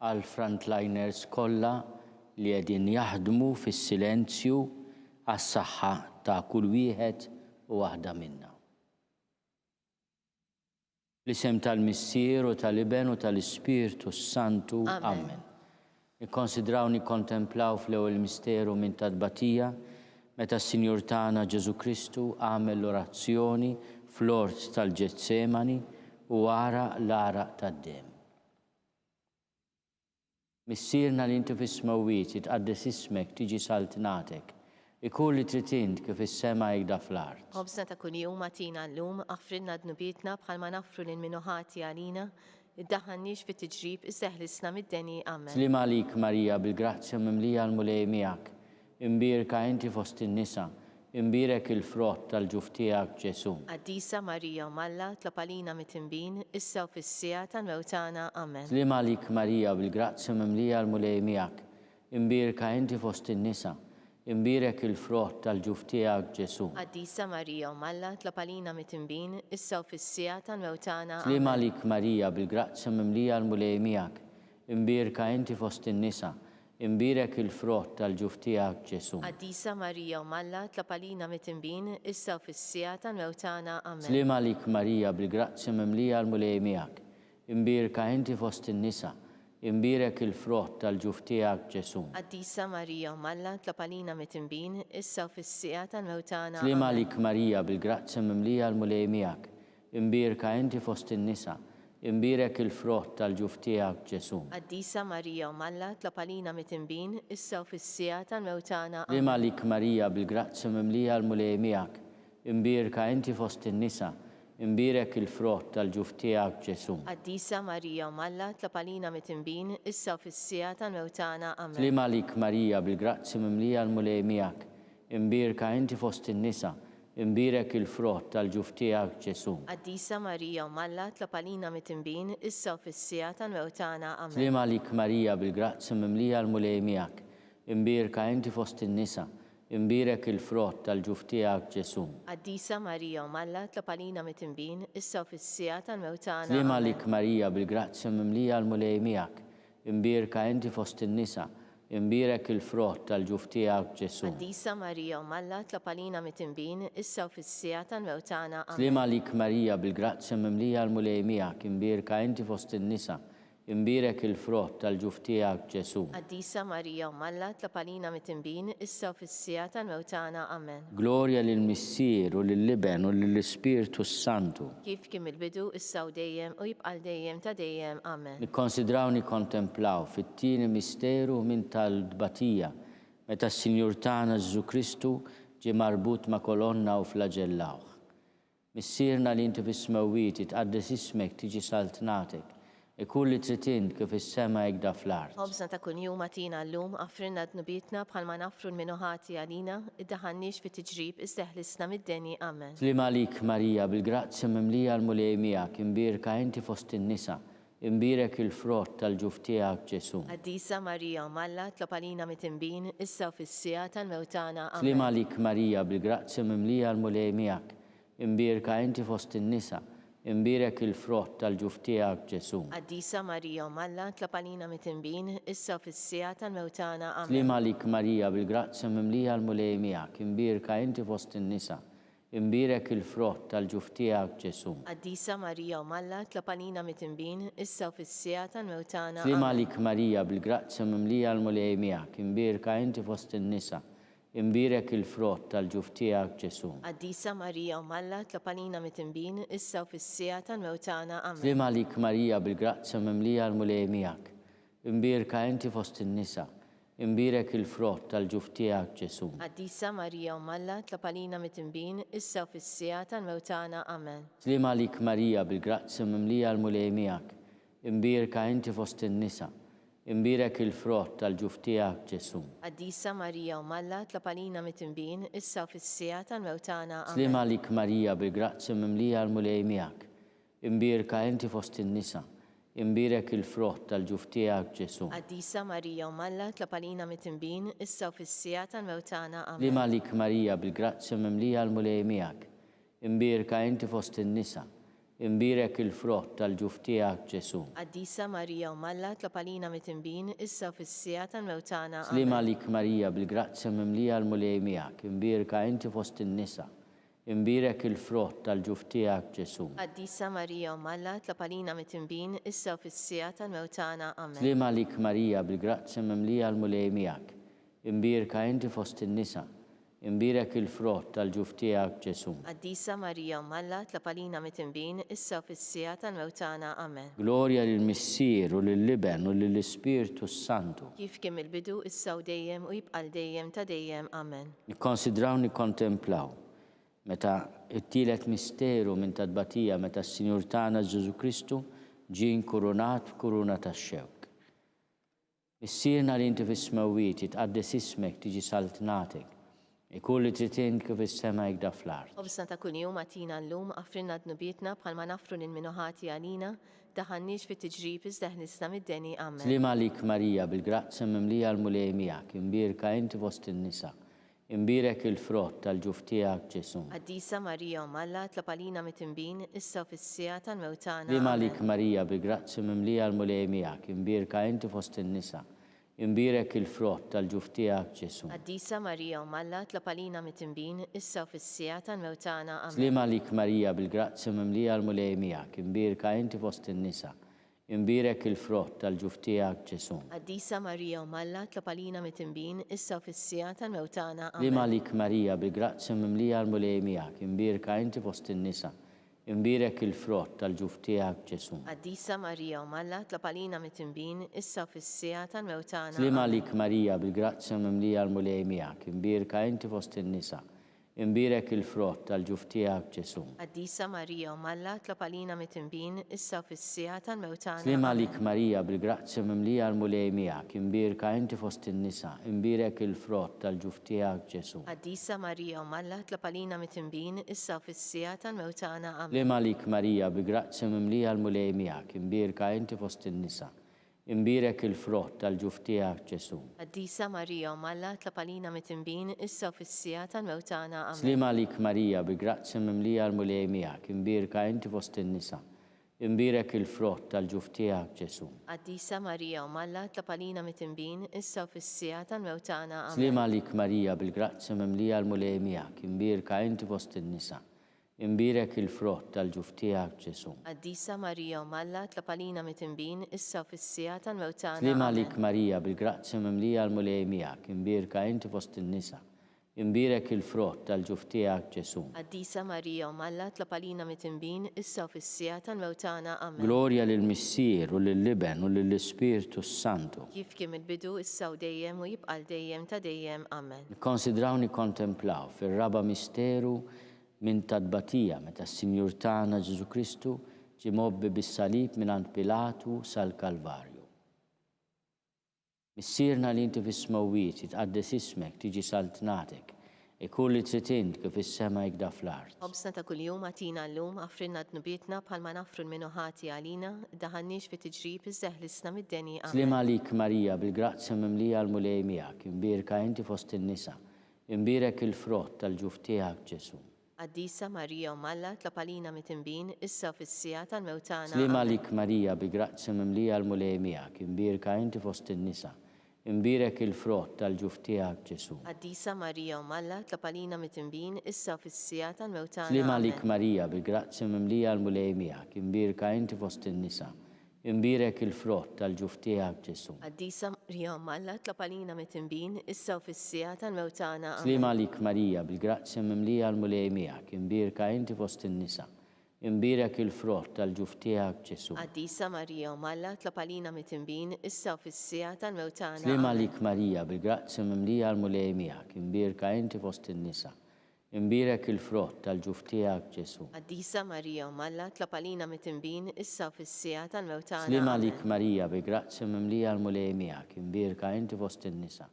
[SPEAKER 2] għall-frontliners kollha li qegħdin jaħdmu fis-silenzju għas-saħħa ta' kull wieħed u waħda minna. Fl-isem tal-Missier u tal-Iben u tal-Ispirtu s-Santu. Amen. Nikkonsidraw nikkontemplaw fl-ewwel misteru minn ta' tbatija meta s-Sinjur tagħna Ġesù Kristu għamel l-orazzjoni fl-ort tal-Ġetsemani u għaraq l-għaraq tad-demm. Missierna li inti fis-smewwiet, jitqaddes ismek, tiġi saltnatek. Ikun li trid int kif fis-sema hekda fl-art.
[SPEAKER 3] Ħobżna ta' kuljum agħtina llum, aħfrilna dnubietna bħalma naħfru lil min hu ħati għalina, iddaħħalniex fit-tiġrib iżda eħlisna mid-deni. Amen.
[SPEAKER 2] Sliem għalik Marija, bil-grazzja mimlija l-Mulej miegħek, Imbierka inti fost in-nisa, imbierek il-frott tal-ġuf tiegħek, Ġesù.
[SPEAKER 3] Qaddisa Marija Omm Alla, tlob għalina mitinbin, issa u fis-siegħa tal-mewt tagħna. Amen.
[SPEAKER 2] Sliem għalik Marija, bil-grazzja mimlija l-Mulej miegħek, imbierka inti fost in-nisa, imbierek il-frott tal-ġuf tiegħek, Ġesù.
[SPEAKER 3] Qaddisa Marija Omm Alla, tlob għalina mitinbin, issa u fis-siegħa tal-mewt tagħna.
[SPEAKER 2] Sliem
[SPEAKER 3] Amen.
[SPEAKER 2] għalik Marija, bil-grazzja mimlija l-Mulej miegħek, imbierka inti fost in-nisa, Imbierek il-frott tal-ġuf tiegħek, Ġesù.
[SPEAKER 3] Qaddisa Marija Omm Alla, tlob għalina mitinbin, issa u fis-siegħa tal-mewt tagħna. Amen.
[SPEAKER 2] Sliem għalik Marija, bil-grazzja mimlija l-Mulej miegħek. Imbierka inti fost in-nisa, imbierek il-frott tal-ġuf tiegħek, Ġesù.
[SPEAKER 3] Qaddisa Marija Omm Alla, tlob għalina mitinbin, issa u fis-siegħa tal-mewt tagħna.
[SPEAKER 2] Sliem
[SPEAKER 3] Amen.
[SPEAKER 2] għalik Marija, bil-grazzja mimlija l-Mulej miegħek. Imbierka inti fost in-nisa, imbierek il-frott tal-ġuf tiegħek, Ġesù.
[SPEAKER 3] Qaddisa Marija Omm Alla, tlob għalina mitinbin, issa u fis-siegħa tal-mewt tagħna.
[SPEAKER 2] Sliem
[SPEAKER 3] Amen.
[SPEAKER 2] għalik Marija, bil-grazzja mimlija l-Mulej miegħek, imbierka inti fost in-nisa, Imbierek il-frott tal-ġuf tiegħek, Ġesù.
[SPEAKER 3] Qaddisa Marija Omm Alla, tlob għalina mitinbin, issa u fis-siegħa tal-mewt tagħna. Amen.
[SPEAKER 2] Sliem għalik Marija, bil-grazzja mimlija l-Mulej miegħek, imbierka inti fost in-nisa, imbierek il-frott tal-ġuf tiegħek, Ġesù.
[SPEAKER 3] Qaddisa Marija Omm Alla, tlob għalina mitinbin, issa u fis-siegħa tal-mewt tagħna. Amen.
[SPEAKER 2] Sliem għalik Marija, bil-grazzja mimlija l-Mulej miegħek, imbierka inti fost in-nisa, Imbierek il-frott tal-ġuf tiegħek, Ġesù.
[SPEAKER 3] Qaddisa Marija Omm Alla, tlob għalina mitinbin, issa u fis-siegħa tal-mewt tagħna.
[SPEAKER 2] Sliem
[SPEAKER 3] Amen.
[SPEAKER 2] għalik Marija, bil-grazzja mimlija l-Mulej miegħek, imbierka inti fost in-nisa, imbierek il-frott tal-ġuf tiegħek, Ġesù.
[SPEAKER 3] Qaddisa Marija Omm Alla, tlob għalina mitinbin, issa u fis-siegħa tal-mewt tagħna. Amen.
[SPEAKER 2] Sliem għalik Marija, bil-grazzja mimlija l-Mulej miegħek, imbierka inti fost in-nisa, Imbierek il-frott tal-ġuf tiegħek, Ġesù.
[SPEAKER 3] Qaddisa Marija Omm Alla, tlob għalina mitinbin, issa u fis-siegħa tal-mewt tagħna. Amen.
[SPEAKER 2] Glorja lill-Missier u lill-Iben u lill-Ispirtu s-Santu.
[SPEAKER 3] Kif kien mill-bidu, issa u dejjem, u jibqa' għal dejjem ta' dejjem. Amen.
[SPEAKER 2] Nikkonsidraw nikkontemplaw fit-tieni misteru minn tal-tbatija, meta s-Sinjur tagħna Ġesù Kristu ġie marbut ma' kolonna u flaġellawh. Missierna li inti fis-smewwiet, jitqaddes ismek, tiġi saltnatek. Ikun li trid int, kif fis-sema hekk da fl-art.
[SPEAKER 3] Ħobżna ta' kuljum agħtina llum, aghfrilna dnubietna bħalma naghfru 'l min hu ħati għalina, iddaħħalniex fi tiġrib iżda eħlisna mid-deni. Amen.
[SPEAKER 2] Sliem għalik Marija, bil-grazzja mimlija l-Mulej miegħek, imbierka inti fost in-nisa, imbierek il-frott tal-ġuf tiegħek Ġesù.
[SPEAKER 3] Qaddisa Marija Omm Alla, tlob għalina mitinbin, issa u fis-siegħa tal-mewt tagħna. Amen.
[SPEAKER 2] Sliem għalik Marija, bil-grazzja mimlija l-Mulej miegħek, imbierka inti fost in-nisa, imbierek il-frott tal-ġuf tiegħek Ġesù.
[SPEAKER 3] Qaddisa Marija Omm Alla, tlob għalina mitinbin, issa u fis-siegħa tal-mewt tagħna. Amen.
[SPEAKER 2] Sliem għalik Marija, bil-grazzja mimlija l-Mulej miegħek, imbierka inti fost in-nisa, Imbierek il-frott tal-ġuf tiegħek, Ġesù.
[SPEAKER 3] Qaddisa Marija Omm Alla, tlob għalina mitinbin, issa u fis-siegħa tal-mewt tagħna.
[SPEAKER 2] Sliem
[SPEAKER 3] Amen.
[SPEAKER 2] għalik Marija, bil-grazzja mimlija l-Mulej miegħek, imbierka inti fost in-nisa, imbierek il-frott tal-ġuf tiegħek, Ġesù.
[SPEAKER 3] Qaddisa Marija Omm Alla, tlob għalina mitinbin, issa u fis-siegħa tal-mewt tagħna. Amen.
[SPEAKER 2] Sliem għalik Marija, bil-grazzja mimlija l-Mulej miegħek, imbierka inti fost in-nisa, Imbierek il-frott tal-ġuf tiegħek, Ġesù.
[SPEAKER 3] Qaddisa Marija Omm Alla, tlob għalina mitinbin, issa u fis-siegħa tal-mewt tagħna. Amen.
[SPEAKER 2] Sliem għalik Marija, bil-grazzja mimlija l-Mulej miegħek, imbierka inti fost in-nisa, imbierek il-frott tal-ġuf tiegħek, Ġesù.
[SPEAKER 3] Qaddisa Marija Omm Alla, tlob għalina mitinbin, issa u fis-siegħa tal-mewt tagħna. Amen.
[SPEAKER 2] Sliem għalik Marija, bil-grazzja mimlija l-Mulej miegħek, Imbierka inti fost in-nisa, imbierek il-frott tal-ġuf tiegħek, Ġesù.
[SPEAKER 3] Qaddisa Marija Omm Alla, tlob għalina mitinbin, issa u fis-siegħa tal-mewt tagħna. Amen.
[SPEAKER 2] Sliem għalik Marija, bil-grazzja mimlija l-Mulej miegħek, imbierka inti fost in-nisa, imbierek il-frott tal-ġuf tiegħek, Ġesù.
[SPEAKER 3] Qaddisa Marija Omm Alla, tlob għalina mitinbin, issa u fis-siegħa tal-mewt tagħna. Amen.
[SPEAKER 2] Sliem għalik Marija, bil-grazzja mimlija l-Mulej miegħek, imbierka inti fost in-nisa, Imbierek il-frott tal-ġuf tiegħek, Ġesù.
[SPEAKER 3] Qaddisa Marija Omm Alla, tlob għalina mitinbin, issa u fis-siegħa tal-mewt tagħna. Amen.
[SPEAKER 2] Sliem għalik Marija, bil-grazzja mimlija l-Mulej miegħek. Imbierka inti fost in-nisa. Imbierek il-frott tal-ġuf tiegħek, Ġesù.
[SPEAKER 3] Qaddisa Marija Omm Alla, tlob għalina mitinbin, issa u fis-siegħa tal-mewt tagħna. Amen.
[SPEAKER 2] Glorja lill-Missier u lill-Iben u lill-Ispirtu s-Santu.
[SPEAKER 3] Kif kien mill-bidu, issa u dejjem, u jibqa' għal dejjem ta' dejjem. Amen.
[SPEAKER 2] Nikkonsidraw nikkontemplaw meta t-tielet misteru minn ta' tbatija meta s-Sinjur tagħna Ġesù Kristu ġie nkurunat b'kuruna tax-xewk. Missierna li inti fis-smewwiet, jitqaddes ismek, tiġi saltnatek. Ikun li trid int kif fis-sema hekk da fl-art.
[SPEAKER 3] Ħobżna ta' kuljum agħtina llum, aghfrilna dnubietna bħalma naghfru lil min hu ħati għalina, daħħalniex fit-tiġrib iżda eħlisna mid-deni. Amen.
[SPEAKER 2] Sliem għalik Marija, bil-grazzja mimlija l-Mulej miegħek, imbierka inti fost in-nisa, imbierek il-frott tal-ġuf tiegħek Ġesù.
[SPEAKER 3] Qaddisa Marija Omm Alla, tlob għalina mitinbin, issa u fis-siegħa tal-mewt tagħna.
[SPEAKER 2] Sliem
[SPEAKER 3] Amen.
[SPEAKER 2] għalik Marija, bil-grazzja mimlija l-Mulej miegħek, imbierka inti fost in-nisa, imbierek il-frott tal-ġuf tiegħek Ġesù.
[SPEAKER 3] Qaddisa Marija Omm Alla, tlob għalina mitinbin, issa u fis-siegħa tal-mewt tagħna. Amen.
[SPEAKER 2] Sliem għalik Marija, bil-grazzja mimlija l-Mulej miegħek, imbierka inti fost in-nisa, imbierek il-frott tal-ġuf tiegħek Ġesù.
[SPEAKER 3] Qaddisa Marija Omm Alla, tlob għalina mitinbin, issa u fis-siegħa tal-mewt tagħna.
[SPEAKER 2] Sliem
[SPEAKER 3] Amen.
[SPEAKER 2] għalik Marija, bil-grazzja mimlija l-Mulej miegħek, imbierka inti fost in-nisa, Imbierek il-frott tal-ġuf tiegħek, Ġesù.
[SPEAKER 3] Qaddisa Marija Omm Alla, tlob għalina mitinbin, issa u fis-siegħa tal-mewt tagħna.
[SPEAKER 2] Sliem
[SPEAKER 3] Amen.
[SPEAKER 2] għalik Marija, bil-grazzja mimlija l-Mulej miegħek, imbierka inti fost in-nisa. Imbierek il-frott tal-ġuf tiegħek, Ġesù.
[SPEAKER 3] Qaddisa Marija Omm Alla, tlob għalina mitinbin, issa u fis-siegħa tal-mewt tagħna.
[SPEAKER 2] Sliem
[SPEAKER 3] Amen.
[SPEAKER 2] għalik Marija, bil-grazzja mimlija l-Mulej miegħek, imbierka inti fost in-nisa, imbierek il-frott tal-ġuf tiegħek, Ġesù.
[SPEAKER 3] Qaddisa Marija Omm Alla, tlob għalina mitinbin, issa u fis-siegħa tal-mewt tagħna. Amen.
[SPEAKER 2] Sliem għalik Marija, bi grazzja mimlija l-Mulej miegħek, imbierka inti fost in-nisa, Imbierek il-frott tal-ġuf tiegħek, Ġesù.
[SPEAKER 3] Qaddisa Marija Omm Alla, tlob għalina mitinbin, issa u fis-siegħa tal-mewt tagħna. Amen.
[SPEAKER 2] Sliem għalik Marija, bi grazzja mimlija l-Mulej miegħek, imbierka inti fost in-nisa, imbierek il-frott tal-ġuf tiegħek, Ġesù.
[SPEAKER 3] Qaddisa Marija Omm Alla, tlob għalina mitinbin, issa u fis-siegħa tal-mewt tagħna. Amen.
[SPEAKER 2] Sliem għalik Marija, bil-grazzja mimlija l-Mulej miegħek, imbierka inti fost in-nisa, Imbierek il-frott tal-ġuf tiegħek, Ġesù.
[SPEAKER 3] Qaddisa Marija Omm Alla, tlob għalina mitinbin, issa u fis-siegħa tal-mewt tagħna.
[SPEAKER 2] Sliem
[SPEAKER 3] Amen.
[SPEAKER 2] għalik Marija, bil-grazzja mimlija l-Mulej miegħek, imbierka inti fost in-nisa, imbierek il-frott tal-ġuf tiegħek, Ġesù.
[SPEAKER 3] Qaddisa Marija Omm Alla, tlob għalina mitinbin, issa u fis-siegħa tal-mewt tagħna. Amen.
[SPEAKER 2] Glorja lill-Missier u lill-Iben u lill-Ispirtu s-Santu.
[SPEAKER 3] Kif kien mill-bidu, issa u dejjem, u jibqa' għal dejjem ta' dejjem. Amen.
[SPEAKER 2] Nikkonsidraw nikkontemplaw fir-raba' misteru Minn ta' tbatija meta s-Sinjur tagħna Ġesù Kristu ġie mgħobbi bis-salib mingħand Pilatu sal-Kalvarju. Missierna li inti fis-smewwiet, jitqaddes ismek, tiġi saltnatek, ikun li trid int kif fis-sema hekda fl-art.
[SPEAKER 3] Ħobżna ta' kuljum agħtina llum, aħfrilna dnubietna bħalma naħfru 'l min hu ħati għalina, ddaħħalniex fi tiġrib iżda eħlisna mid-deni. Amen.
[SPEAKER 2] Sliem għalik Marija, bil-grazzja mimlija l-Mulej miegħek, imbierka inti fost in-nisa, Imbierek il-frott tal-ġuf tiegħek, Ġesù.
[SPEAKER 3] Qaddisa Marija Omm Alla, tlob għalina mitinbin, issa u fis-siegħa tal-mewt tagħna.
[SPEAKER 2] Sliem
[SPEAKER 3] Amen.
[SPEAKER 2] għalik Marija, bi grazzja mimlija l-Mulej miegħek, imbierka inti fost in-nisa, imbierek il-frott tal-ġuf tiegħek, Ġesù.
[SPEAKER 3] Qaddisa Marija Omm Alla, tlob għalina mitinbin, issa u fis-siegħa tal-mewt tagħna.
[SPEAKER 2] Sliem għalik
[SPEAKER 3] Amen.
[SPEAKER 2] Marija, bi grazzja mimlija l-Mulej miegħek, imbierka inti fost in-nisa, Imbierek il-frott tal-ġuf tiegħek, Ġesù.
[SPEAKER 3] Qaddisa Marija Omm Alla, tlob għalina mitinbin, issa u fis-siegħa tal-mewt tagħna. Amen.
[SPEAKER 2] Sliem għalik Marija, bil-grazzja mimlija l-Mulej miegħek, imbierka inti fost in-nisa, imbierek il-frott tal-ġuf tiegħek, Ġesù.
[SPEAKER 3] Qaddisa Marija Omm Alla, tlob għalina mitinbin, issa u fis-siegħa tal-mewt tagħna.
[SPEAKER 2] Sliem
[SPEAKER 3] Amen.
[SPEAKER 2] għalik Marija, bil-grazzja mimlija l-Mulej miegħek, imbierka inti fost in-nisa, Imbierek il-frott tal-ġuf tiegħek, Ġesù.
[SPEAKER 3] Qaddisa Marija Omm Alla, tlob għalina mitinbin, issa u fis-siegħa tal-mewt tagħna.
[SPEAKER 2] Sliem
[SPEAKER 3] Amen.
[SPEAKER 2] għalik Marija, bi grazzja mimlija l-Mulej miegħek, imbierka inti fost in-nisa.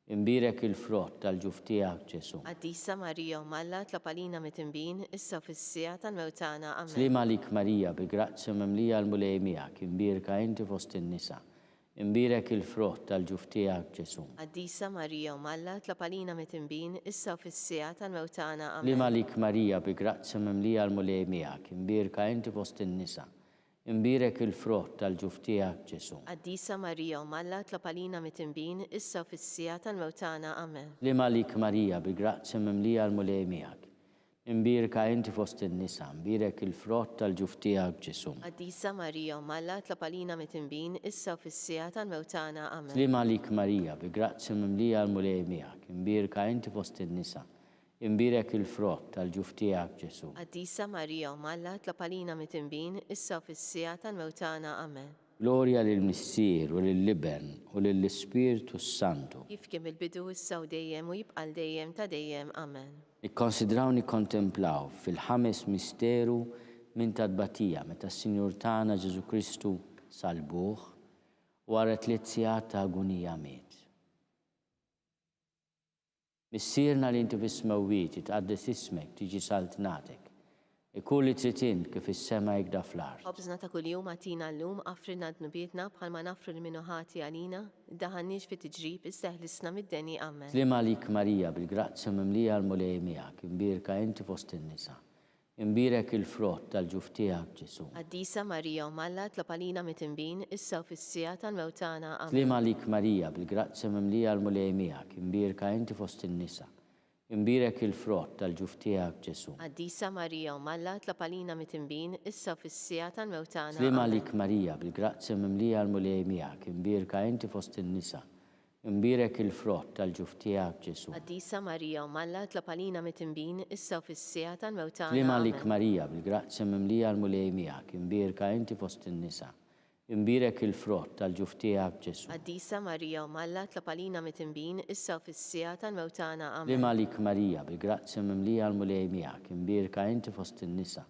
[SPEAKER 2] Imbierek il-frott tal-ġuf tiegħek, Ġesù.
[SPEAKER 3] Qaddisa Marija Omm Alla, tlob għalina mitinbin, issa u fis-siegħa tal-mewt tagħna. Amen.
[SPEAKER 2] Sliem għalik Marija, bi grazzja mimlija l-Mulej miegħek, imbierka inti fost in-nisa. Imbierek il-frott tal-ġuf tiegħek, Ġesù.
[SPEAKER 3] Qaddisa Marija Omm Alla, tlob għalina mitinbin, issa u fis-siegħa tal-mewt tagħna. Amen.
[SPEAKER 2] Sliem għalik Marija, bi grazzja mimlija l-Mulej miegħek, imbierka inti fost in-nisa. Imbierek il-frott tal-ġuf tiegħek, Ġesù.
[SPEAKER 3] Qaddisa Marija Omm Alla, tlob għalina mitinbin, issa u fis-siegħa tal-mewt tagħna. Amen.
[SPEAKER 2] Sliem għalik Marija, bi grazzja mimlija l-Mulej miegħek, Imbierka inti fost in-nisa, imbierek il-frott tal-ġuf tiegħek, Ġesù.
[SPEAKER 3] Qaddisa Marija, Omm Alla, tlob għalina mitinbin, issa u fis-siegħa tal-mewt tagħna. Amen.
[SPEAKER 2] Sliem għalik Marija, bi grazzja mimlija l-Mulej miegħek, imbierka inti fost in-nisa, imbierek il-frott tal-ġuf tiegħek, Ġesù.
[SPEAKER 3] Qaddisa Marija, Omm Alla, tlob għalina mitinbin, issa u fis-siegħa tal-mewt tagħna. Amen.
[SPEAKER 2] Glorja lill-Missier u lill-Iben u lill-Ispirtu s-Santu.
[SPEAKER 3] Kif kien mill-bidu, issa u dejjem, u jibqa' għal dejjem ta' dejjem. Amen.
[SPEAKER 2] Nikkonsidraw nikkontemplaw fil-ħames misteru minn ta' tbatija meta s-Sinjur tagħna Ġesù Kristu sallbuh u wara tliet sigħat ta' agunija miet. Missierna li inti fis-smewwiet, jitqaddes ismek, tiġi saltnatek. Ikun li trid int kif fis-sema hekda fl-art.
[SPEAKER 3] Ħobżna ta' kuljum agħtina llum, aghfrilna dnubietna bħalma naghfru lil min hu ħati għalina, ddaħħalniex fi tiġrib iżda eħlisna mid-deni. Amen.
[SPEAKER 2] Sliem għalik Marija, bil-grazzja mimlija l-Mulej miegħek, imbierka inti fost in-nisa. Imbierek il-frott tal-ġuf tiegħek, Ġesù.
[SPEAKER 3] Qaddisa Marija Omm Alla, tlob għalina mitinbin, issa u fis-siegħa tal-mewt tagħna. Amen.
[SPEAKER 2] Sliem għalik Marija, bil-grazzja mimlija l-Mulej miegħek, imbierka inti fost in-nisa. Imbierek il-frott tal-ġuf tiegħek, Ġesù.
[SPEAKER 3] Qaddisa Marija Omm Alla, tlob għalina mitinbin, issa u fis-siegħa tal-mewt tagħna.
[SPEAKER 2] Sliem
[SPEAKER 3] Amen.
[SPEAKER 2] għalik Marija, bil-grazzja mimlija l-Mulej miegħek, imbierka inti fost in-nisa. Imbierek il-frott tal-ġuf tiegħek, Ġesù.
[SPEAKER 3] Qaddisa Marija, Omm Alla, tlob għalina mitinbin, issa u fis-siegħa tal-mewt tagħna.
[SPEAKER 2] Sliem għalik
[SPEAKER 3] Amen.
[SPEAKER 2] Marija, bil-grazzja mimlija l-Mulej miegħek, imbierka inti fost in-nisa. Imbierek il-frott tal-ġuf tiegħek, Ġesù.
[SPEAKER 3] Qaddisa Marija Omm Alla tlob għalina mitinbin issa u fis-siegħa tal-mewt tagħna. Amen.
[SPEAKER 2] Sliem għalik Marija, bil-grazzja mimlija l-Mulej miegħek, imbierka inti fost in-nisa,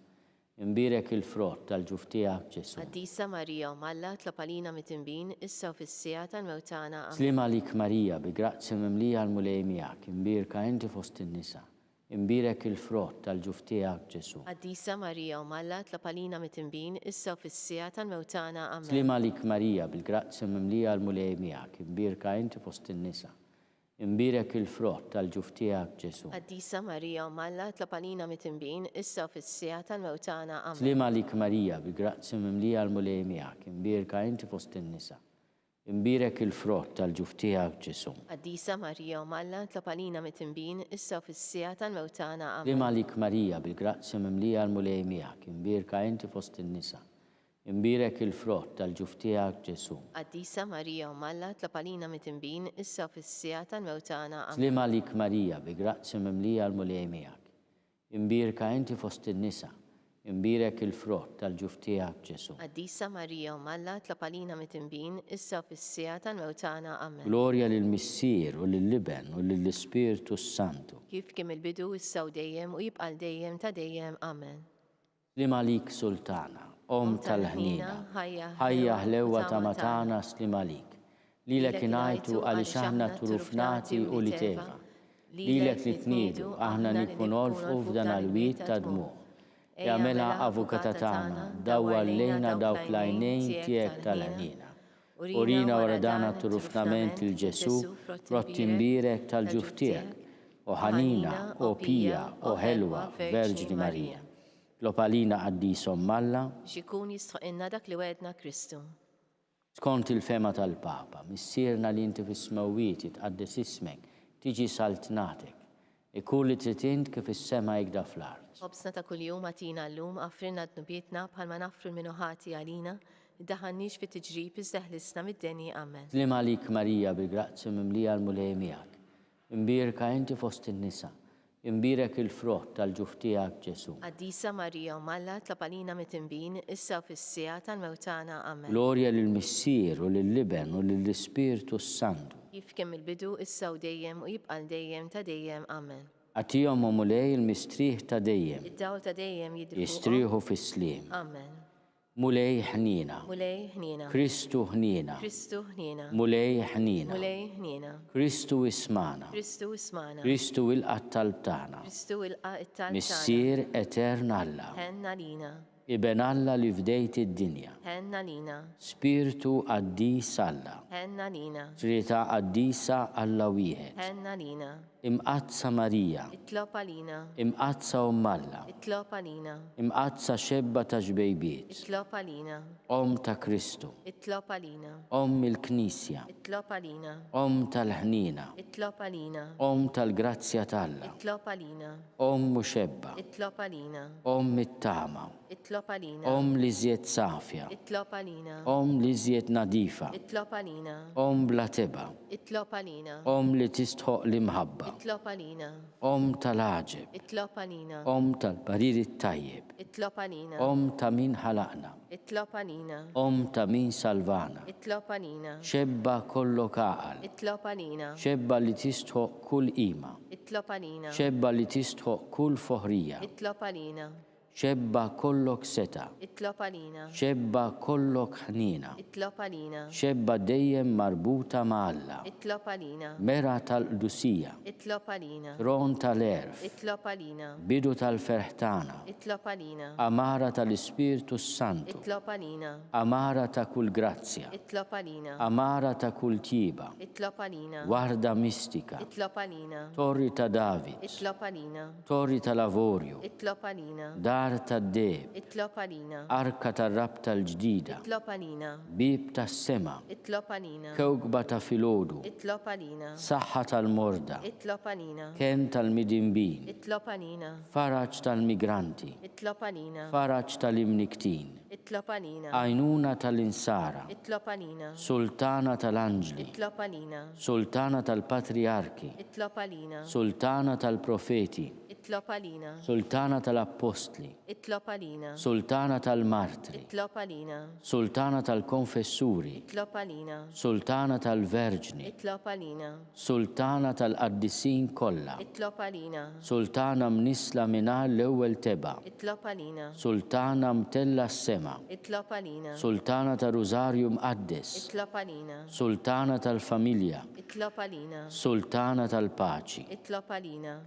[SPEAKER 2] imbierek il-frott tal-ġuf tiegħek, Ġesù.
[SPEAKER 3] Qaddisa Marija Omm Alla tlob għalina mitinbin issa u fis-siegħa tal-mewt tagħna. Amen.
[SPEAKER 2] Sliem għalik Marija, bi grazzja mimlija l-Mulej miegħek, imbierka inti fost in-nisa, Imbierek il-frott tal-ġuf tiegħek, Ġesù.
[SPEAKER 3] Qaddisa Marija Omm Alla tlob għalina mitinbin issa u fis-siegħa tal-mewt tagħna. Amen.
[SPEAKER 2] Sliem għalik Marija, bil-grazzja mimlija l-Mulej miegħek, imbierka inti fost in-nisa. Imbierek il-frott tal-ġuf tiegħek, Ġesù.
[SPEAKER 3] Qaddisa Marija Omm Alla tlob għalina mitinbin issa u fis-siegħa tal-mewt tagħna. Amen.
[SPEAKER 2] Sliem għalik Marija, bil-grazzja mimlija l-Mulej miegħek, imbierka inti fost in-nisa. Imbierek il-frott tal-ġuf tiegħek, Ġesù.
[SPEAKER 3] Qaddisa Marija Omm Alla, tlob għalina mitinbin, issa u fis-siegħa tal-mewt tagħna. Amen.
[SPEAKER 2] Sliem għalik Marija, bil-grazzja mimlija l-Mulej miegħek, imbierka inti fost in-nisa. Imbierek il-frott tal-ġuf tiegħek, Ġesù.
[SPEAKER 3] Qaddisa Marija Omm Alla, tlob għalina mitinbin, issa u fis-siegħa tal-mewt tagħna. Amen.
[SPEAKER 2] Sliem għalik Marija, bi grazzja mimlija l-Mulej miegħek. Imbierka inti fost in-nisa, imbierek il-frott tal-ġuf tiegħek, Ġesù.
[SPEAKER 3] Qaddisa Marija Omm Alla, tlob għalina mitinbin, issa u fis-siegħa tal-mewt tagħna. Amen.
[SPEAKER 2] Glorja lill-Missier u lill-Iben u lill-Ispirtu s-Santu.
[SPEAKER 3] Kif kien mill-bidu, issa u dejjem, u jibqa' għal dejjem ta' dejjem. Amen.
[SPEAKER 2] Sliem għalik Sultana, Omm tal-ħniena, ħajja ħlewwa tama tagħna sliem għalik. Lilek ingħajtu għaliex aħna turufnati u li teva. Lilek nitniedu aħna nibku nolfqu f'dan għal-wied ta' dmugħ. Ejja mela Avukata tagħna, dawwar lejna dawk l-għajnejn tiegħek tal-ħniena. Urina wara dan għat-turufnament lil Ġesù, frott imbierek tal-ġuf tiegħek, o ħanina, o pija, o ħelwa Verġni Marija. Tlob għalina Qaddis Omm Alla.
[SPEAKER 3] Biex ikun jistħoqilna dak li wegħedna Kristu.
[SPEAKER 2] Skont il-fehma tal-Papa, Missierna li inti fis-smewwiet, jitqaddes ismek, tiġi saltnatek. Ikun li trid int kif fis-sema hekda fl-art.
[SPEAKER 3] Ħobżna ta' kuljum agħtina llum, aghfrilna dnubietna bħalma naghfru 'l min hu ħati għalina, iddaħħalniex fit-tiġrib iżda eħlisna mid-deni. Amen.
[SPEAKER 2] Sliem għalik Marija bil-grazzja mimlija l-Mulej miegħek. Imbierka inti fost in-nisa, imbierek il-frott tal-ġuf tiegħek Ġesù.
[SPEAKER 3] Qaddisa Marija Omm Alla tlob għalina mitinbin, issa u fis-siegħa tal-mewt tagħna. Amen.
[SPEAKER 2] Glorja lill-Missier u lill-Iben u lill-Ispirtu s-Santu.
[SPEAKER 3] Kif kien mill-bidu, issa u dejjem, u jibqa' għal dejjem ta' dejjem. Amen.
[SPEAKER 2] Agħtihom, o Mulej, il-mistrieħ ta' dejjem.
[SPEAKER 3] Id-dawl ta' dejjem jiddi fuqhom.
[SPEAKER 2] Jistrieħu fis-sliem.
[SPEAKER 3] Amen.
[SPEAKER 2] Mulej ħniena.
[SPEAKER 3] Mulej ħniena.
[SPEAKER 2] Kristu ħniena.
[SPEAKER 3] Kristu ħniena.
[SPEAKER 2] Mulej ħniena.
[SPEAKER 3] Mulej ħniena.
[SPEAKER 2] Kristu ismagħna.
[SPEAKER 3] Kristu ismagħna.
[SPEAKER 2] Kristu ilqa' t-talb tagħna.
[SPEAKER 3] Kristu ilqa' t-talb tagħna.
[SPEAKER 2] Missier etern Alla.
[SPEAKER 3] Ħenn għalina.
[SPEAKER 2] Iben Alla li fdejt id-dinja.
[SPEAKER 3] Ħenn għalina.
[SPEAKER 2] Spirtu qaddis Alla.
[SPEAKER 3] Ħenn għalina.
[SPEAKER 2] Trinità qaddisa Alla wieħed.
[SPEAKER 3] Ħenn għalina.
[SPEAKER 2] Imqaddsa Marija.
[SPEAKER 3] Itlob għalina.
[SPEAKER 2] Imqaddsa Omm Alla.
[SPEAKER 3] Itlob għalina.
[SPEAKER 2] Imqaddsa xebba ta' xbejbiet.
[SPEAKER 3] Itlob għalina.
[SPEAKER 2] Omm ta' Kristu.
[SPEAKER 3] Itlob għalina.
[SPEAKER 2] Omm il-Knisja.
[SPEAKER 3] Itlob għalina.
[SPEAKER 2] Omm tal-ħniena.
[SPEAKER 3] Itlob għalina.
[SPEAKER 2] Omm tal-grazzja t'Alla.
[SPEAKER 3] Itlob għalina.
[SPEAKER 2] Omm u xebba.
[SPEAKER 3] Itlob għalina.
[SPEAKER 2] Omm it-tama.
[SPEAKER 3] Itlob għalina.
[SPEAKER 2] Omm l-iżjed safja.
[SPEAKER 3] Itlob għalina.
[SPEAKER 2] Omm l-iżjed nadifa.
[SPEAKER 3] Itlob għalina.
[SPEAKER 2] Omm bla tebgħa.
[SPEAKER 3] Itlob għalina.
[SPEAKER 2] Omm li tistħoqq l-imħabba.
[SPEAKER 3] Itlob għalina.
[SPEAKER 2] Omm tal-għaġeb.
[SPEAKER 3] Itlob għalina.
[SPEAKER 2] Omm tal-parir it-tajjeb.
[SPEAKER 3] Itlob għalina.
[SPEAKER 2] Omm ta' min ħalaqna.
[SPEAKER 3] Itlob għalina.
[SPEAKER 2] Omm ta' min salvana.
[SPEAKER 3] Itlob għalina.
[SPEAKER 2] Xebba kollok għaqal.
[SPEAKER 3] Itlob għalina.
[SPEAKER 2] Xebba li tistħoqq kull qima.
[SPEAKER 3] Itlob għalina.
[SPEAKER 2] Xebba li tistħoqq kull foħrija.
[SPEAKER 3] Itlob għalina.
[SPEAKER 2] Xebba kollok setgħa.
[SPEAKER 3] Itlob għalina.
[SPEAKER 2] Xebba kollok ħniena.
[SPEAKER 3] Itlob għalina.
[SPEAKER 2] Xebba dejjem marbuta ma' Alla.
[SPEAKER 3] Itlob għalina.
[SPEAKER 2] Mera tal-qdusija.
[SPEAKER 3] Itlob għalina.
[SPEAKER 2] Tron tal-għerf.
[SPEAKER 3] Itlob għalina.
[SPEAKER 2] Bidu tal-ferħ tagħna.
[SPEAKER 3] Itlob għalina.
[SPEAKER 2] Għamara tal-Ispirtu s-Santu.
[SPEAKER 3] Itlob għalina.
[SPEAKER 2] Għamara ta' kull grazzja.
[SPEAKER 3] Itlob għalina.
[SPEAKER 2] Għamara ta' kull tjieba.
[SPEAKER 3] Itlob għalina.
[SPEAKER 2] Warda mistika.
[SPEAKER 3] Itlob għalina.
[SPEAKER 2] Torri ta' David.
[SPEAKER 3] Itlob għalina.
[SPEAKER 2] Torri tal-avorju.
[SPEAKER 3] Itlob għalina.
[SPEAKER 2] Dar tad-deheb.
[SPEAKER 3] Itlob għalina.
[SPEAKER 2] Arka tar-rabta l-ġdida.
[SPEAKER 3] Itlob għalina.
[SPEAKER 2] Bieb tas-sema.
[SPEAKER 3] Itlob għalina.
[SPEAKER 2] Kewkba ta' filgħodu.
[SPEAKER 3] Itlob għalina.
[SPEAKER 2] Saħħa tal-morda.
[SPEAKER 3] Itlob għalina.
[SPEAKER 2] Kenn tal-midinbin.
[SPEAKER 3] Itlob għalina.
[SPEAKER 2] Faraġ tal-migranti.
[SPEAKER 3] Itlob għalina.
[SPEAKER 2] Faraġ tal-imnikktin.
[SPEAKER 3] Itlob għalina.
[SPEAKER 2] Għajnuna tal-insara.
[SPEAKER 3] Itlob għalina.
[SPEAKER 2] Sultana tal-anġli.
[SPEAKER 3] Itlob għalina.
[SPEAKER 2] Sultana tal-patrijarki.
[SPEAKER 3] Itlob għalina.
[SPEAKER 2] Sultana tal-profeti.
[SPEAKER 3] Itlob għalina.
[SPEAKER 2] Sultana tal-appostli.
[SPEAKER 3] Itlob għalina.
[SPEAKER 2] Sultana tal-martri.
[SPEAKER 3] Itlob għalina.
[SPEAKER 2] Sultana tal-konfessuri.
[SPEAKER 3] Itlob għalina.
[SPEAKER 2] Sultana tal-verġni.
[SPEAKER 3] Itlob għalina.
[SPEAKER 2] Sultana tal-qaddisin kollha.
[SPEAKER 3] Itlob għalina.
[SPEAKER 2] Sultana mnissla mingħajr l-ewwel tebgħa.
[SPEAKER 3] Itlob għalina.
[SPEAKER 2] Sultana mtellgħa s-sema.
[SPEAKER 3] Itlob għalina.
[SPEAKER 2] Sultana tar-Rużarju Mqaddes.
[SPEAKER 3] Itlob għalina.
[SPEAKER 2] Sultana tal-familja.
[SPEAKER 3] Itlob għalina.
[SPEAKER 2] Sultana tal-paċi.
[SPEAKER 3] Itlob għalina.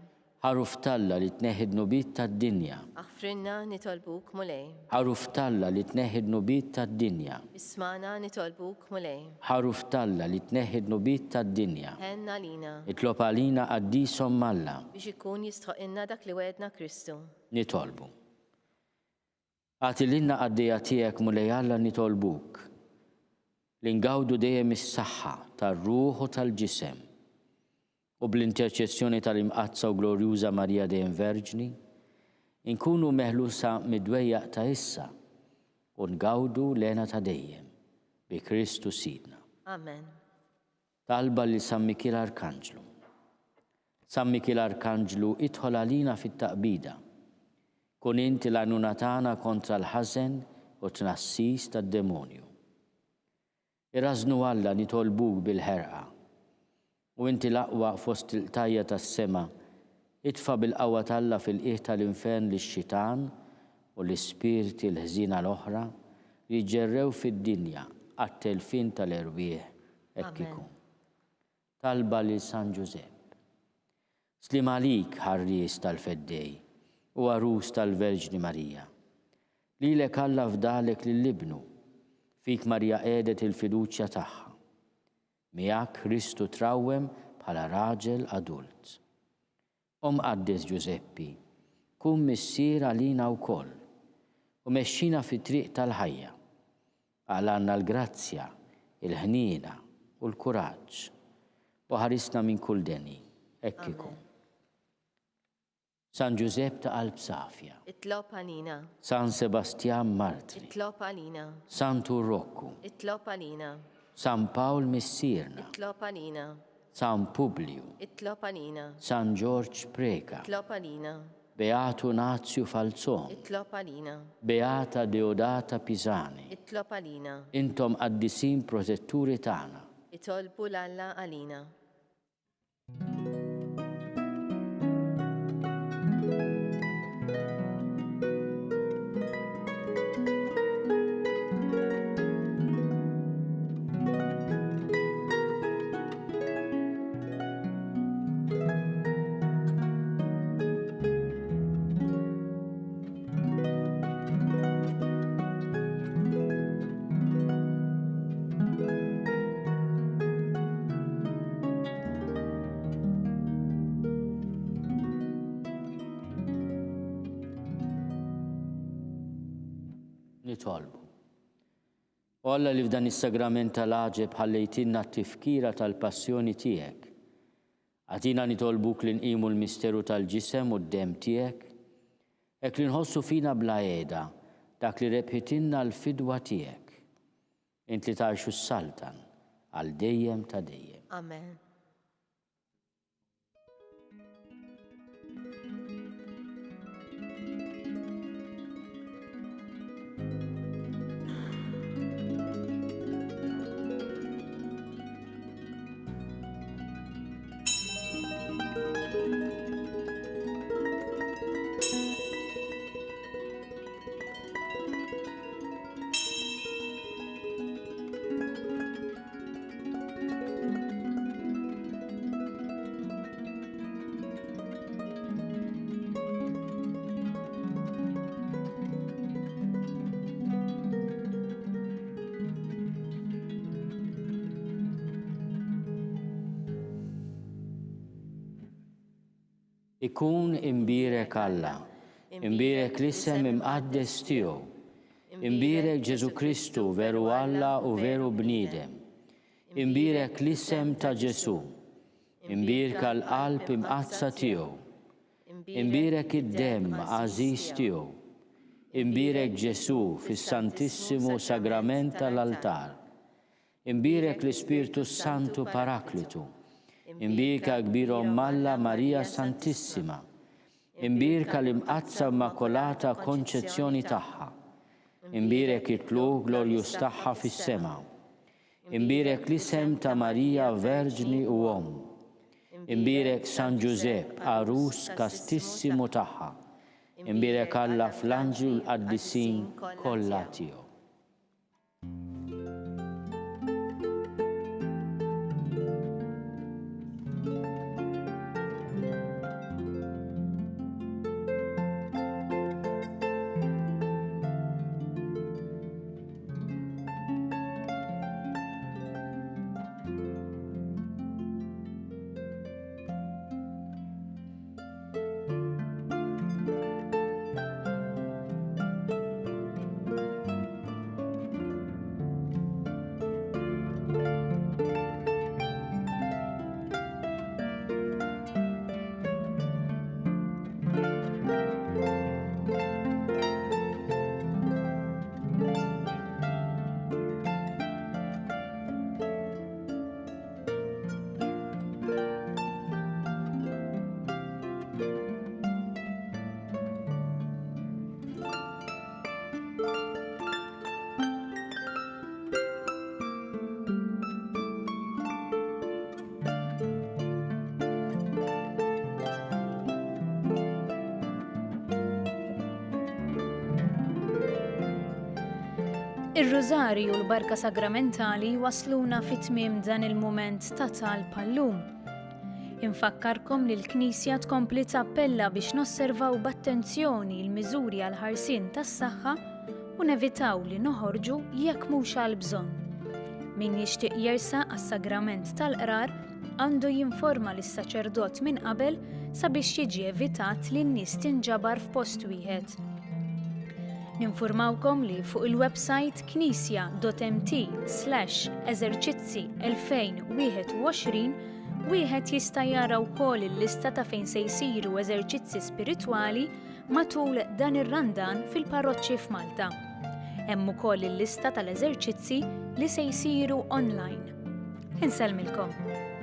[SPEAKER 2] Ħaruf t'Alla li tneħħi d-dnubiet tad-dinja.
[SPEAKER 3] Aħfrilna nitolbuk, Mulej.
[SPEAKER 2] Ħaruf t'Alla li tneħħi d-dnubiet tad-dinja.
[SPEAKER 3] Ismagħna nitolbuk, Mulej.
[SPEAKER 2] Ħaruf t'Alla li tneħħi d-dnubiet tad-dinja.
[SPEAKER 3] Ħenn għalina.
[SPEAKER 2] Itlob għalina Qaddis Omm Alla.
[SPEAKER 3] Biex ikun jistħoqqilna dak li wegħedna Kristu.
[SPEAKER 2] Nitolbu. Agħti lilna qaddejja tiegħek Mulej Alla nitolbuk li ngawdu dejjem is-saħħa tar-ruħ u tal-ġisem u bl-interċessjoni tal-Imqaddsa u Glorjuża Marija dejjem Verġni, inkunu meħlusa mid-dwejjaq ta' issa u ngawdu l-hena ta' dejjem, bi Kristu Sidna.
[SPEAKER 3] Amen.
[SPEAKER 2] Talba lil San Mikiel Arkanġlu. San Mikiel Arkanġlu idħol għalina fit-taqbida. Kun int il-għajnuna tagħna kontra l-ħażen u t-tnassis tad-demonju. Irażżnu Alla nitolbuk bil-ħerqa. U inti l-aqwa fost il-qtajja tas-sema, itfa' bil-qawwa t'Alla fil-qiegħ tal-infern lix-xitan u l-ispirti l-ħżiena l-oħra li jiġġerrew fid-dinja għat-telfien tal-erwieħ Hekk ikun. Talba lil San Ġużepp. Sliem għalik, ħarries tal-Feddej u għarus tal-Verġni Marija. Lilek Alla fdalek lil Ibnu, fik Marija qiegħdet il-fiduċja tagħha. Miegħek Kristu trawwem bħala raġel adult. O Mqaddes Ġużeppi, kun missier għalina wkoll, u mexxina fit-triq tal-ħajja. Aqlgħalna l-grazzja, il-ħniena, u l-kuraġġ, u ħarisna minn kull deni. Hekk ikun. San Ġużepp ta' qalb safja.
[SPEAKER 3] Itlob għalina.
[SPEAKER 2] San Sebastjan Martri.
[SPEAKER 3] Itlob għalina.
[SPEAKER 2] Santu Rokku.
[SPEAKER 3] Itlob għalina.
[SPEAKER 2] San Pawl Missierna.
[SPEAKER 3] Itlob għalina.
[SPEAKER 2] San Publju.
[SPEAKER 3] Itlob għalina.
[SPEAKER 2] San Ġorġ Preca.
[SPEAKER 3] Itlob għalina.
[SPEAKER 2] Beatu Nazju Falzon.
[SPEAKER 3] Itlob għalina.
[SPEAKER 2] Beata Deodata Pisani.
[SPEAKER 3] Itlob għalina.
[SPEAKER 2] Intom qaddisin protetturi tagħna.
[SPEAKER 3] Itolbu 'l Alla għalina.
[SPEAKER 2] Nitolbu. O Alla li f'dan is-sagrament tal-għaġeb ħallejtilna t-tifkira tal-passjoni tiegħek, agħtina nitolbuk li nqimu l-misteru tal-ġisem u d-demm tiegħek, hekk li nħossu fina bla qiegħda dak li rebħitilna l-fidwa tiegħek. Int li tgħix u ssaltan għal dejjem ta' dejjem.
[SPEAKER 3] Amen.
[SPEAKER 2] Ikun imbierek Alla, imbierek l-isem imqaddes tiegħu, imbierek Ġesù Kristu veru Alla u veru bniedem, imbierek l-isem ta' Ġesù, imbierka l-qalb imqaddsa tiegħu, imbierek id-demm għażiż tiegħu. Imbierek Ġesù fis-Santissimu Sagrament tal-Altar. Imbierek l-Ispirtu s-Santu Paraklitu. Imbierka Kbir Omm Alla Marija Santissima. Imbierka l-Imqaddsa Immakolata Konċezzjoni tagħha. Imbierek it-tlugħ glorjuż tagħha fis-sema. Imbierek l-isem ta' Marija Verġni u Omm. Imbierek San Ġużepp, għarus kastissimu tagħha. Imbierek Alla fl-anġli u l-qaddisin kollha tiegħu.
[SPEAKER 1] Ir-Rużarju u l-Barka Sagramentali wasluna fi tmiem dan il-mument ta' talb għallum. Infakkarkom li l-Knisja tkompli tappella biex nosservaw b'attenzjoni l-miżuri għall-ħarsien tas-saħħa u nevitaw li noħorġu jekk mhux għal bżonn. Min jixtieq jersaq għas-sagrament tal-qrar għandu jinforma lis-saċerdot minn qabel sabiex jiġi evitat li n-nies tinġabar f'post wieħed. Ninfurmawkom li fuq il-websajt knisja.mt slash eżerċizzi 2021 wieħed jista' jara wkoll il-lista ta' fejn se jsiru eżerċizzi spiritwali matul dan ir-Randan fil-parroċċi f'Malta. Hemm ukoll il-lista tal-eżerċizzi li se jsiru online. Insellmilkom.